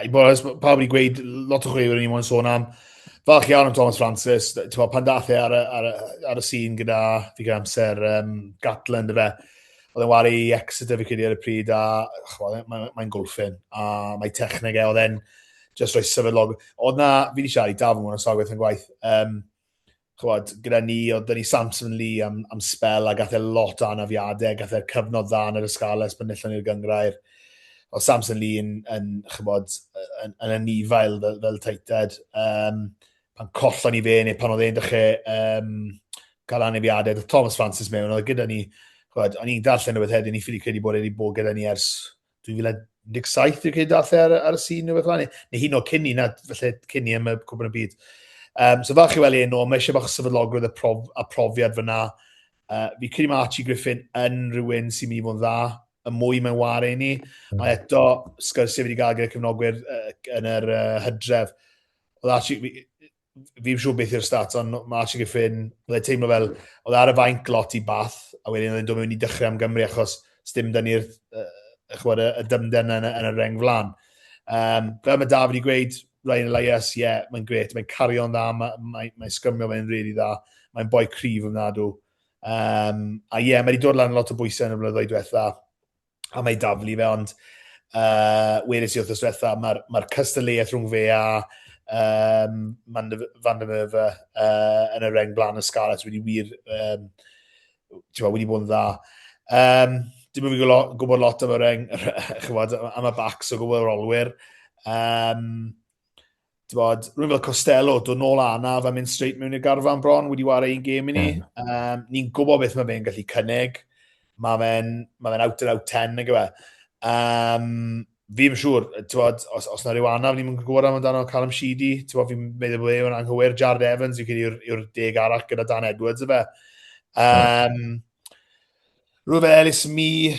i bod onest, pawb wedi gweud lot o chwaraewyr ni moyn sôn am. Falch iawn am Thomas Francis. Ti'n pan dath e ar y, ar y, ar y sîn gyda, fi gyda amser, um, Gatland, y fe. Oedd e'n wario i Exeter fi credu ar y pryd, a mae'n mae, mae golffin, a mae techneg e, oedd e'n just rhoi sefydlog. Oedd na, fi wedi siarad i Daf am hwn yn sawl gwaith yn gwaith, um, ch'mod, gyda ni, oedd 'da ni Samson Lee am, am spel a gath e lot o anafiadau, gath e'r cyfnod dda yn yr Ysgales pan nillon ni'r gyngrair. Oedd Samson Lee yn, yn ch'mod, yn, yn anifail fel, fel tighthead. Um, pan collon ni fe, neu pan oedd e'n dechrau um, cael anafiadau, oedd Thomas Francis mewn, oedd gyda ni, ch'mod, o'n i'n darllen rhywbeth heddiw, ni ffili credu bod e wedi bod gyda ni ers 2017 dwi'n credu dath e ar, ar y sîn neu beth fel neu hyn o cyn i, na, felly cyn i am y Cwpan y Byd. Um, so falch i weld enw, mae eisiau bach o sefydlogrwydd a, prof, a profiad fyna. Uh, fi credu mae Archie Griffin yn rhywun sy'n mynd i fod yn dda, y mwy mae'n ware i ni. Mm. A eto, sgyrsiau fi wedi gael gyda cefnogwyr uh, yn yr uh, hydref. Oedd Archie, Fi'n siŵr beth yw'r stats, ond mae Archie Griffin, oedd e'n teimlo fel, oedd e ar y fainc lot i Bath, a wedyn oedd e'n dod mewn i dechrau am Gymru achos sdim dyn ni'r uh, chwbod, y, y dymder yna yn, yn y reng flan. Um, fel mae David wedi gweud, Ryan Elias, ie, yeah, mae'n gret, mae'n cario'n dda, mae'n mae, mae sgrymio fe'n really dda, mae'n boi cryf ofnadw. Um, a ie, yeah, mae wedi dod lan lot o bwysau yn y blynyddoedd diwetha, a mae daflu fe, ond uh, weles i wrthnos diwetha, mae'r mae cystadleuaeth rhwng fe a um, Van der Merwe uh, yn y reng blaen y Scarlets wedi wir, um, wedi bod yn dda. Um, dim yn fi'n gwybod lot am y reng, chymod, am y backs o gwybod yr olwyr. Um, T'bod, rhywun fel Costello, dod nôl anaf a mynd straight mewn i'r garfan bron, wedi wario un gêm i ni. Um, ni'n gwybod beth mae fe'n gallu cynnig. Mae fe'n ma fe out and out 10, nag yw e. Um, fi'n siŵr, t'bod, os, os na rhyw anaf ni'n gwybod amdano Callum Sheedy, t'bod, fi'n meddwl bod e'n anghywir, Jared Evans, fi'n credu yw'r yw deg arall gyda Dan Edwards, y fe. Um, rhywun fel Ellis Mee,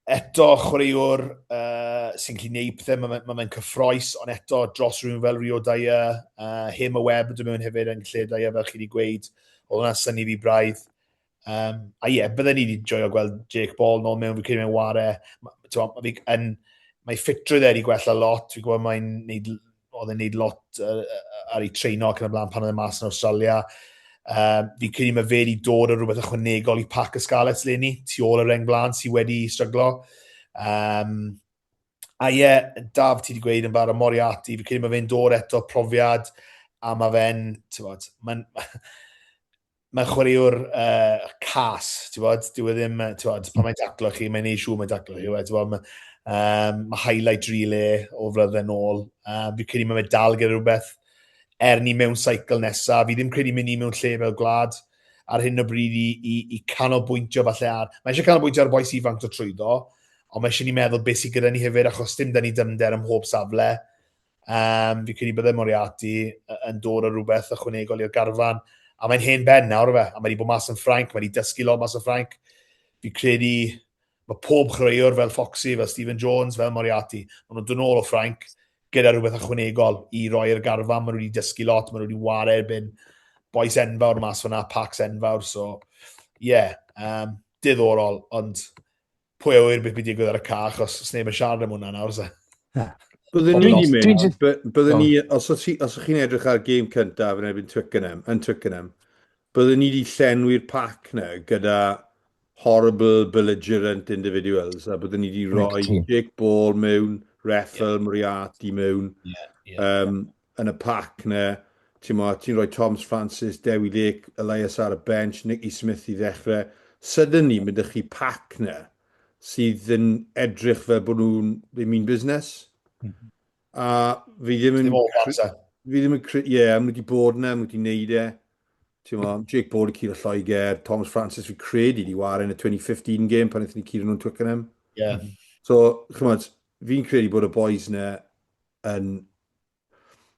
Eto, chwaraewr uh, sy'n gallu gwneud pethau, mae'n ma, ma cyffroes, ond eto dros rhywun fel Rio Dyer, uh, Hema Webb yn dod mewn hefyd yn lle Dyer, fel chi wedi gweud, oedd hwnna'n syni fi braidd. Um, a ie, yeah, bydden ni wedi joio gweld Jake Ball nôl mewn, fi'n credu mewn ware. Ma, ma, fi, yn, mae ffitrwydd e wedi gwella lot, fi'n gwybod mae'n neud oedd e'n neud lot uh, ar ei treino ac yn y blaen pan oedd e mas yn Australia. Um, fi'n credu mae fe wedi dod o rhywbeth ychwanegol i pac y Scarlets leni, tu ôl y reng blaen sydd wedi stryglo. Um, a ie, yeah, Daf, ti wedi gweud yn barod, Moriarty, fi'n credu mae fe'n dod eto profiad, a mae fe'n, ti'n bod, mae'n mae'n chwaraewr uh, cas, ti'n bod, dyw e ddim, ti'n bod, pan mae'n taclo chi, mae'n neud siŵr mae'n taclo chi, ti'n bod, mae, um, mae highlight reel e o flynedd nôl, um, fi'n credu mae fe dal gyda rhywbeth er ni mewn cycle nesaf, fi ddim credu mynd ni mewn lle fel gwlad ar hyn o bryd i, i, i canolbwyntio falle ar, mae eisiau canolbwyntio ar bois ifanc dod trwyddo, ond mae eisiau ni meddwl beth sydd gyda ni hefyd, achos dim da ni dymder ym mhob safle. Um, fi credu bydde Moriarty yn dod o rhywbeth ychwanegol i'r garfan. A mae'n hen ben nawr fe, a mae wedi bod mas yn Ffrainc, mae wedi dysgu lot mas yn Ffrainc. Fi credu mae pob chwaraewr fel Foxy, fel Stephen Jones, fel Moriarty, maen nhw'n dod nôl o Ffrainc gyda rhywbeth ychwanegol i roi i'r garfan. Maen nhw wedi dysgu lot, maen nhw wedi ware erbyn boys enfawr mas fyna, packs enfawr, so ie, yeah, um, diddorol, ond pwy a ŵyr beth bydd digwydd ar y ca, achos sneb yn siarad am hwnna nawr, se. Byddwn ni wedi mynd, byddwn ni, os ydych chi'n edrych ar gêm cyntaf yn erbyn Twickenham, yn Twickenham, byddwn ni wedi llenwi'r pac na gyda horrible, belligerent individuals, a byddwn ni wedi rhoi Jake Ball mewn, Reffel, yeah. Moriarty mewn, yeah, yeah. Um, yn y pac na, ti'n mo, ti'n rhoi Toms Francis, Dewi Lake, Elias ar y bench, Nicky Smith i ddechrau. Suddenly, mae ydych chi pac na sydd yn edrych fel bod nhw'n they mean business. Mm -hmm. A fi ddim yn... Fi ddim yn... Ie, yeah, maen nhw wedi bod yna, maen nhw wedi neud e. Ti'n mo, Jake Ball i curo Lloegr, Thomas Francis fi credu di ware yn y 2015 game pan wnaethon ni curo nhw'n Twickenham. Yeah. So, chymod, fi'n credu bod y boys yna yn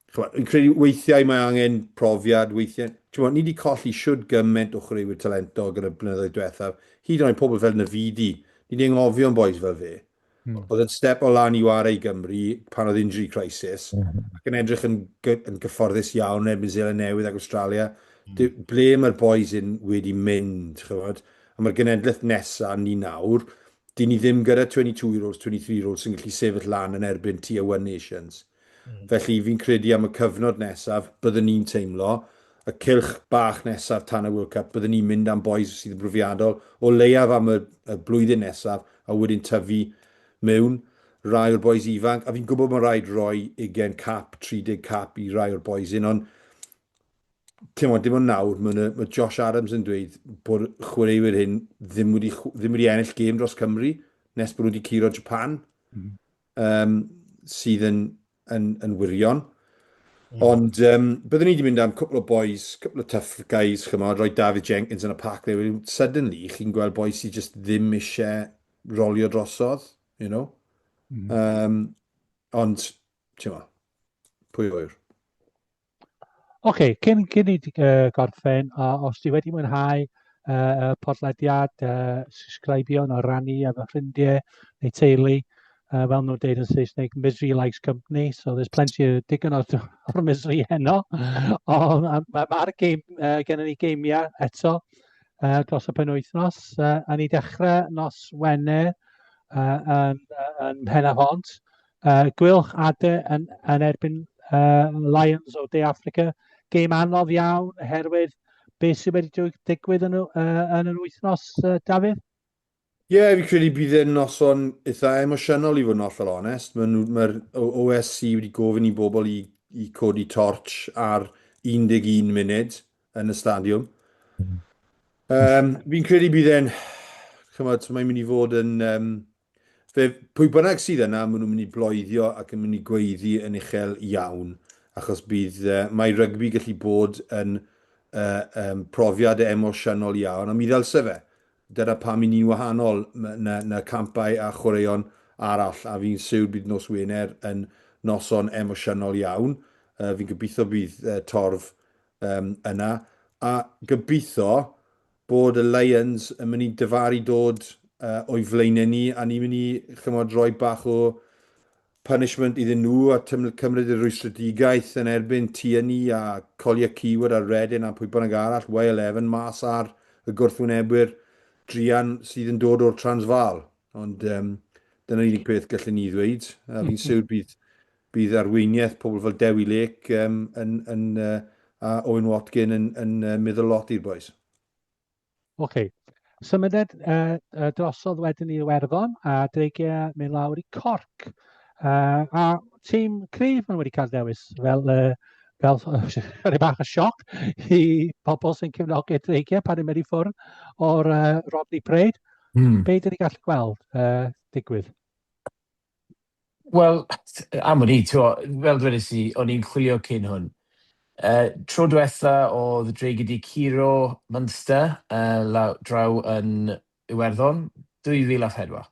Ch'mod, fi'n credu weithiau mae angen profiad, weithiau... Ch'mod, ni wedi colli shwd gymaint o chwaraewyr talentog yn y blynyddoedd diwethaf, hyd yn oed pobl fel Navidi. Ni wedi anghofio am bois fel fe. Mm. Oedd yn step o lan i ware i Gymru pan oedd injury crisis, mm. ac yn edrych yn, yn gyfforddus iawn yn erbyn Zeland Newydd ac Australia. Mm. Ble mae'r boys yn wedi mynd, ch'mod? A mae'r genedlaeth nesaf ni nawr, dyn ni ddim gyda 22-year-olds, 23-year-olds sy'n gallu sefyll lan yn erbyn Tier 1 nations. Mm. Felly fi'n credu am y cyfnod nesaf, byddwn ni'n teimlo, y cylch bach nesaf tan y World Cup, byddwn ni'n mynd am boys sydd yn brofiadol, o leiaf am y, y blwyddyn nesaf, a wedyn tyfu mewn rai o'r boys ifanc. A fi'n gwybod mae'n rhaid rhoi 20 cap, 30 cap i rai o'r boys hyn, ond ti'n dim ond nawr, mae, mae Josh Adams yn dweud bod chwaraewyr hyn ddim wedi, ddim wedi ennill gêm dros Cymru nes bod nhw wedi curo Japan, mm. um, sydd yn, yn, yn wirion. Mm. Ond um, byddwn ni wedi mynd am cwpl o boys, cwpl o tough guys, chymod, rhoi David Jenkins yn y pack there. Suddenly, chi'n gweld boys sydd just ddim eisiau rolio drosodd, you know. Mm. Um, ond, ti'n mo, pwy ŵyr. Oce, cyn, cyn i uh, gorffen, uh, os ti wedi mwynhau uh, y podlediad, uh, subscribio neu rannu efo ffrindiau neu teulu. Fel nhw'n deud yn Saesneg, misery likes company, so there's plenty o digon o'r misery heno. Ond mae'r ma game, gennym ni geimiau eto dros y penwythnos. A ni dechrau nos Wener yn, yn Pen-y-bont. Gweilch Ade yn, yn erbyn Lions o De Affrica. Gêm anodd iawn oherwydd beth sydd wedi digwydd yn, yn yr wythnos, Dafydd? Ie, yeah, fi credu bydd e'n noson eitha emosiynol i fod yn hollol onest. Mae'r ma OSC wedi gofyn i bobl i, i codi torch ar 11 munud yn y stadiwm. Um, fi'n credu bydd e'n... Chymod, mae'n mynd i fod yn... Um, fe, pwy bynnag sydd yna, maen nhw'n mynd i bloeddio ac yn mynd i gweiddi yn uchel iawn, achos bydd, uh, mae rygbi gallu bod yn uh, um, profiad emosiynol iawn, a mi ddylse fe. Dyna pam 'y ni'n wahanol na na campau a chwaraeon arall, a fi'n siwr bydd nos Wener yn noson emosiynol iawn. Uh, fi'n gobeithio bydd uh, torf um, yna, a gobeithio bod y Lions yn mynd i dyfaru dod uh, o'i flaenau ni, a ni'n mynd i, chymod, rhoi bach o punishment iddyn nhw a cymryd y rwystredigaeth yn erbyn Tierney a Collier Keyword a Reddin a pwy bynnag arall, Y11 mas ar y gwrthwynebwyr druan sydd yn dod o'r Transvaal. Ond um, dyna'r unig peth gallen ni ddweud. A fi'n siwr bydd, bydd arweiniaeth pobl fel Dewi Lake um, yn, yn, uh, a Owen Watkin yn, yn uh, meddwl lot i'r boys. Oce. Symuded uh, uh, drosodd wedyn i Iwerddon a dreigiau mynd lawr i Cork. Uh, a tîm cryf maen nhw wedi cael dewis fel, uh, fel rhai bach o sioc i pobl sy'n cefnogi'r dreigiau pan yn mynd i ffwrdd o'r uh, Rodney Parade. Be dyn ni gallu gweld uh, digwydd? Wel, am wn i, t'mo', fel dwedais i, o'n i'n chwilio cyn hwn. Tro diwetha oedd Dreigiau 'di curo Munster law, draw yn Iwerddon, 2004.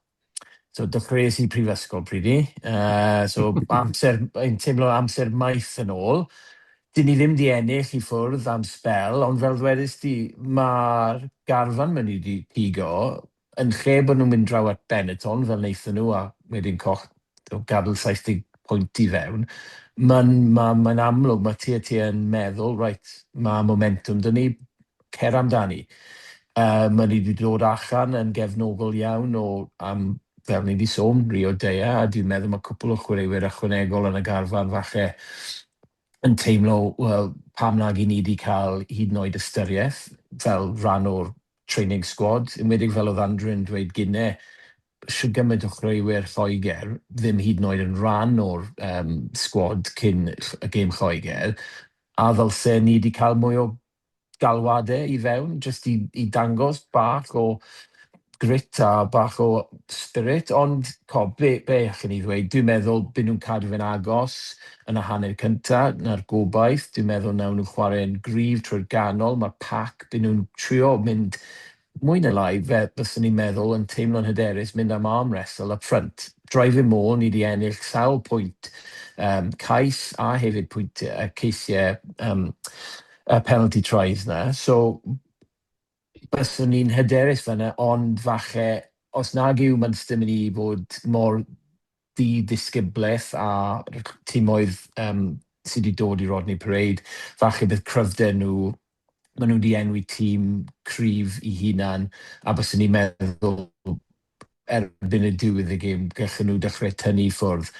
So dechreuais i prifysgol pryd 'ny. So amser, yn teimlo amser maith yn ôl. Dyn ni ddim 'di ennill i ffwrdd am sbel, ond fel ddwedais di, ma'r garfan maen nhw 'di pigo yn lle bod nhw'n mynd draw at Benetton fel wnaethon nhw a wedyn coll, gadael 70 pwynt i fewn, mae'n ma, ma amlwg, mae TAT yn meddwl, reit, mae momentum 'da ni, cer amdani. Mae ni wedi dod allan yn gefnogol iawn o, am, fel ni wedi sôn, Rio Dea, a dwi'n meddwl mae cwpl o chwaraewyr ychwanegol yn y garfan falle yn teimlo, wel, pam nag i ni wedi cael hyd yn oed ystyriaeth fel rhan o'r training squad, enwedig fel oedd Andrew yn dweud gynne, shwd gymaint o chwaraewyr Lloegr ddim hyd yn oed yn rhan o'r um, squad cyn y gêm Lloegr, a ddylse ni wedi cael mwy o galwadau i fewn, jyst i, i dangos bach o grit a bach o spirit, ond co, be, be allwn ni ddweud? Dwi'n meddwl byd nhw'n cadw fe'n agos yn y hanner cynta, na'r gobaith. Dwi'n meddwl nawn nhw chwarae'n gryf trwy'r ganol. Mae'r pac, byd nhw'n trio mynd mwy na lai, fe byswn ni'n meddwl, yn teimlo'n hyderus mynd am arm wrestle up front. Driving maul, ni wedi ennill sawl pwynt cais a hefyd pwynt ceisiau penalty tries na. So, byswn ni'n hyderus fyna, ond falle, os nag yw Munster mynd i fod mor ddi-ddisgyblaeth a timoedd sydd wedi dod i Rodney Parade, falle bydd cryfder nhw, maen nhw wedi enwi tîm cryf i hunan, a byswn ni'n meddwl erbyn y diwedd y gêm, gallen nhw dechrau tynnu i ffwrdd.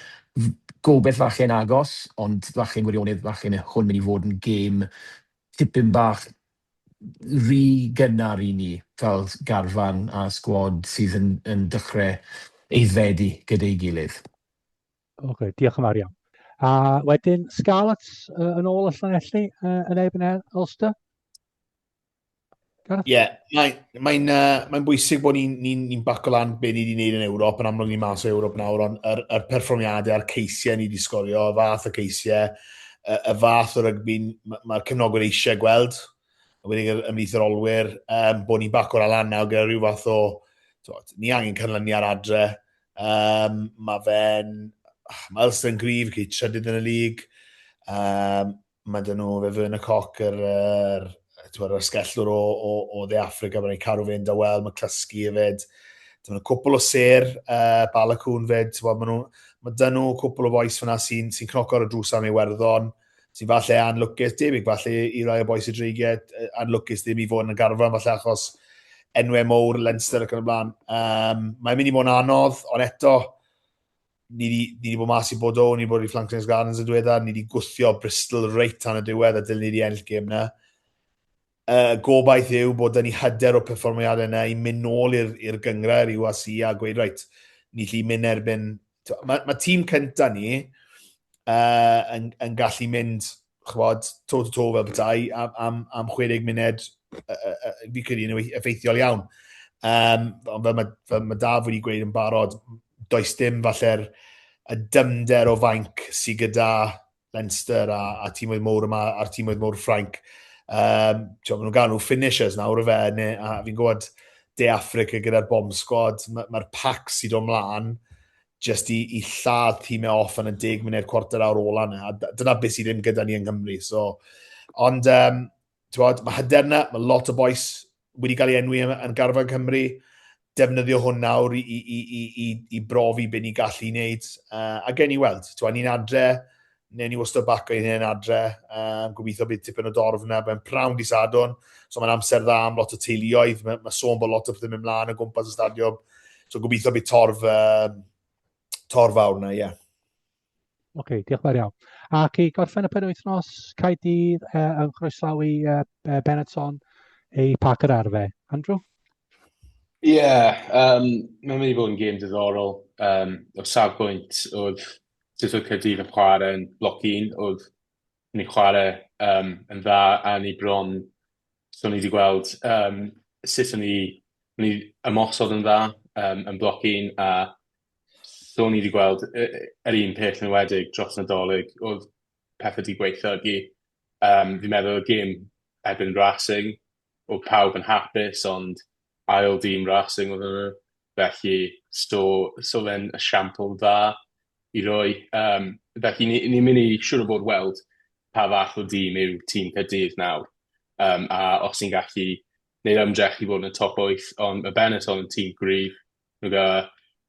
Gobeith falle'n agos, ond falle'n gwirionedd, falle hwn mynd i fod yn gêm tipyn bach rhy gynnar i ni fel garfan a sgwad sydd yn, yn dechrau aeddfedu gyda'i gilydd. Oce, okay, diolch yn fawr iawn. A wedyn Scarlets yn ôl y Llanelli yn erbyn Ulster? Ie, yeah, mae'n mae mae bwysig bod ni'n ni, ni baco lan be ni wedi gwneud yn Ewrop, yn amlwg ni mas o Ewrop nawr, ond yr, yr perfformiadau a'r ceisiau ni wedi sgorio, y fath o ceisiau, y, y fath o rygbi mae'r ma cefnogwyr eisiau gweld, wedi ymhlith yr olwyr, um, bod ni'n baco lan nawr gyda rhyw fath o, twod, ni angen canlyniad adre, um, mae fe'n, mae Ulster yn gryf, gyd trydydd yn y lig, um, mae dyn nhw, fe Werner Cock, yr, yr, yr asgellwr o, o, o Dde Affrica, mae'n ei cadw fe'n dawel, mae Clusky hefyd. Dyma nhw cwpl o sêr, Baloucoune fyd, ti'n ma nhw, mae dyn nhw cwpl o bois fyna sy'n sy cnoco ar y drws am Iwerddon, sy'n falle anlwcus, debyg falle i rai o bois y Dreigiau, anlwcus ddim i fod yn y garfan falle achos enwau mowr, Leinster ac yn y blaen. Um, mae'n mynd i fod yn anodd, ond eto, ni wedi ni di bod mas i Bordeaux, ni wedi bod i Flanclanes Gardens yn diweddar, ni wedi gwthio Bristol reit tan y diwedd a dylen ni wedi ennill gêm na. Y gobaith yw bod 'da ni hyder o'r perfformiadau yna i mynd nôl i'r gynghrair URC a gweud reit, ni lli mynd erbyn... Mae ma tîm cynta ni yn, yn gallu mynd, ch'mod, toe to toe fel petai am, am, am 60 munud, fi credu yn effeithiol iawn. Um, ond fel mae, fel mae Daf wedi gweud yn barod, does dim falle'r y dymder o fainc sydd gyda Leinster a, a tîmoedd mowr yma a'r tîmoedd mowr Ffrainc. Um, maen nhw'n gael nhw finishers nawr y fe, neu, a fi'n gwybod De Africa gyda'r bomb squad, mae'r ma pack sydd o mlaen just i, i lladd tîmau off yn y 10 munud cwarter awr ola yna. A dyna beth sydd ddim gyda ni yng Nghymru. So, ond, um, T'mod, mae hyder 'na, mae lot o bois wedi cael ei enwi yn, yn garfan Cymru. Defnyddio hwn nawr i, i, i, i, i, i brofi beth ni'n gallu wneud. A gen i weld, t'mod, ni'n adre, neu ni wastad bac o'i hyn adre. Gobeithio bydd tipyn o dorf yna, mae'n prawn di Sadwrn, so mae'n amser dda am lot o teuluoedd. Mae, mae sôn bod lot o pethau'n mynd mlaen o gwmpas y stadiwm. So gobeithio bydd torf, torf fawr yna, ie. Yeah. Oce, okay, diolch yn fawr iawn. Ac i gorffen y penwythnos, Caerdydd yn croesawu Benetton i Parc yr Arfe. Andrew? Ie, yeah, um, mae'n mynd i fod yn gêm diddorol. Um, o safbwynt oedd sut oedd Caerdydd yn chwarae yn bloc un, oedd ni'n chwarae um, yn dda a ni bron, so ni wedi gweld um, sut o'n ni, ni ymosod yn dda um, yn bloc un a So o'n i 'di gweld yr un peth yn enwedig dros Nadolig, oedd pethau 'di gweithio. Yym, fi'n meddwl y gêm erbyn Racing, oedd pawb yn hapus, ond ail dîm Racing oedden nhw, felly so so fe'n esiampl dda i roi. Yym, felly ni ni'n mynd i siŵr o fod weld pa fath o dîm yw tîm Caerdydd nawr, yym, a os ni'n gallu wneud ymdrech i fod yn y top 8, ond ma' Benetton yn tîm gryf, Mae 'da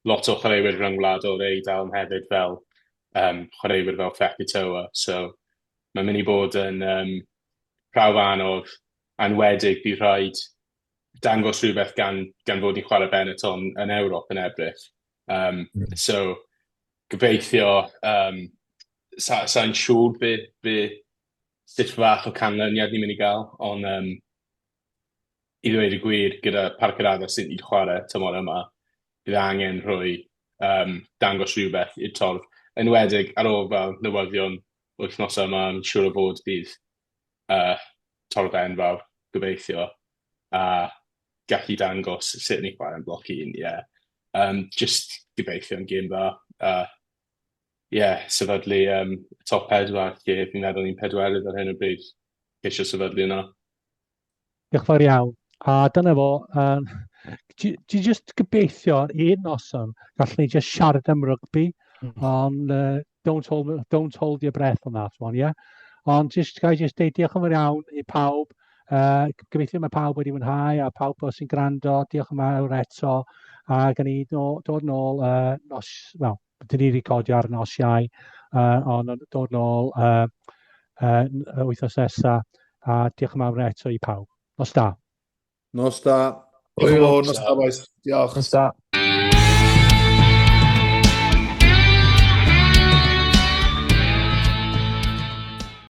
lot o chwaraewyr rhyngwladol yr Eidal yn hefyd fel um, chwaraewyr fel Fekitoa, so mae'n mynd i bod yn um, prawf anodd, anwedig bydd rhaid dangos rhywbeth gan, gan fod ni'n chwarae Benetton yn Ewrop yn Ebrill. Um, mm. So, gobeithio, um, sa, sa'n siŵr be, be, sut fath o canlyniad ni'n mynd i gael, ond um, i ddweud y gwir, gyda Parc yr Arddau sydd wedi chwarae tymor yma, bydd angen rhoi um, dangos rhywbeth i'r torf. Enwedig ar ôl fel newyddion wythnosau yma, yn siŵr o fod bydd torf enfawr, gobeithio, a gallu dangos sut ni'n chwarae'n bloc un, ie. Yeah. Just gobeithio yn gêm dda. A ie, yeah, sefydlu um, top pedwar, lle fi'n meddwl ni'n pedwerydd ar hyn o bryd. Ceisio sefydlu yna. Diolch fawr iawn. A dyna fo. Um, ti just gobeithio ar un noson gallwn ni just siarad am rygbi, ond don't, hold, don't hold your breath on that one, yeah? Ond just, ga i just deud diolch yn fawr iawn i pawb. Gobeithio mae pawb wedi mwynhau a pawb sy'n gwrando, diolch yn fawr eto. A gan ni dod nôl nos, wel, dyn ni recordio ar nos Iau, ond dod nôl wythnos nesaf. A diolch yn fawr eto i pawb. Nos da. Nos da. Diolch yn fawr, nos da boys. Diolch. Nos da.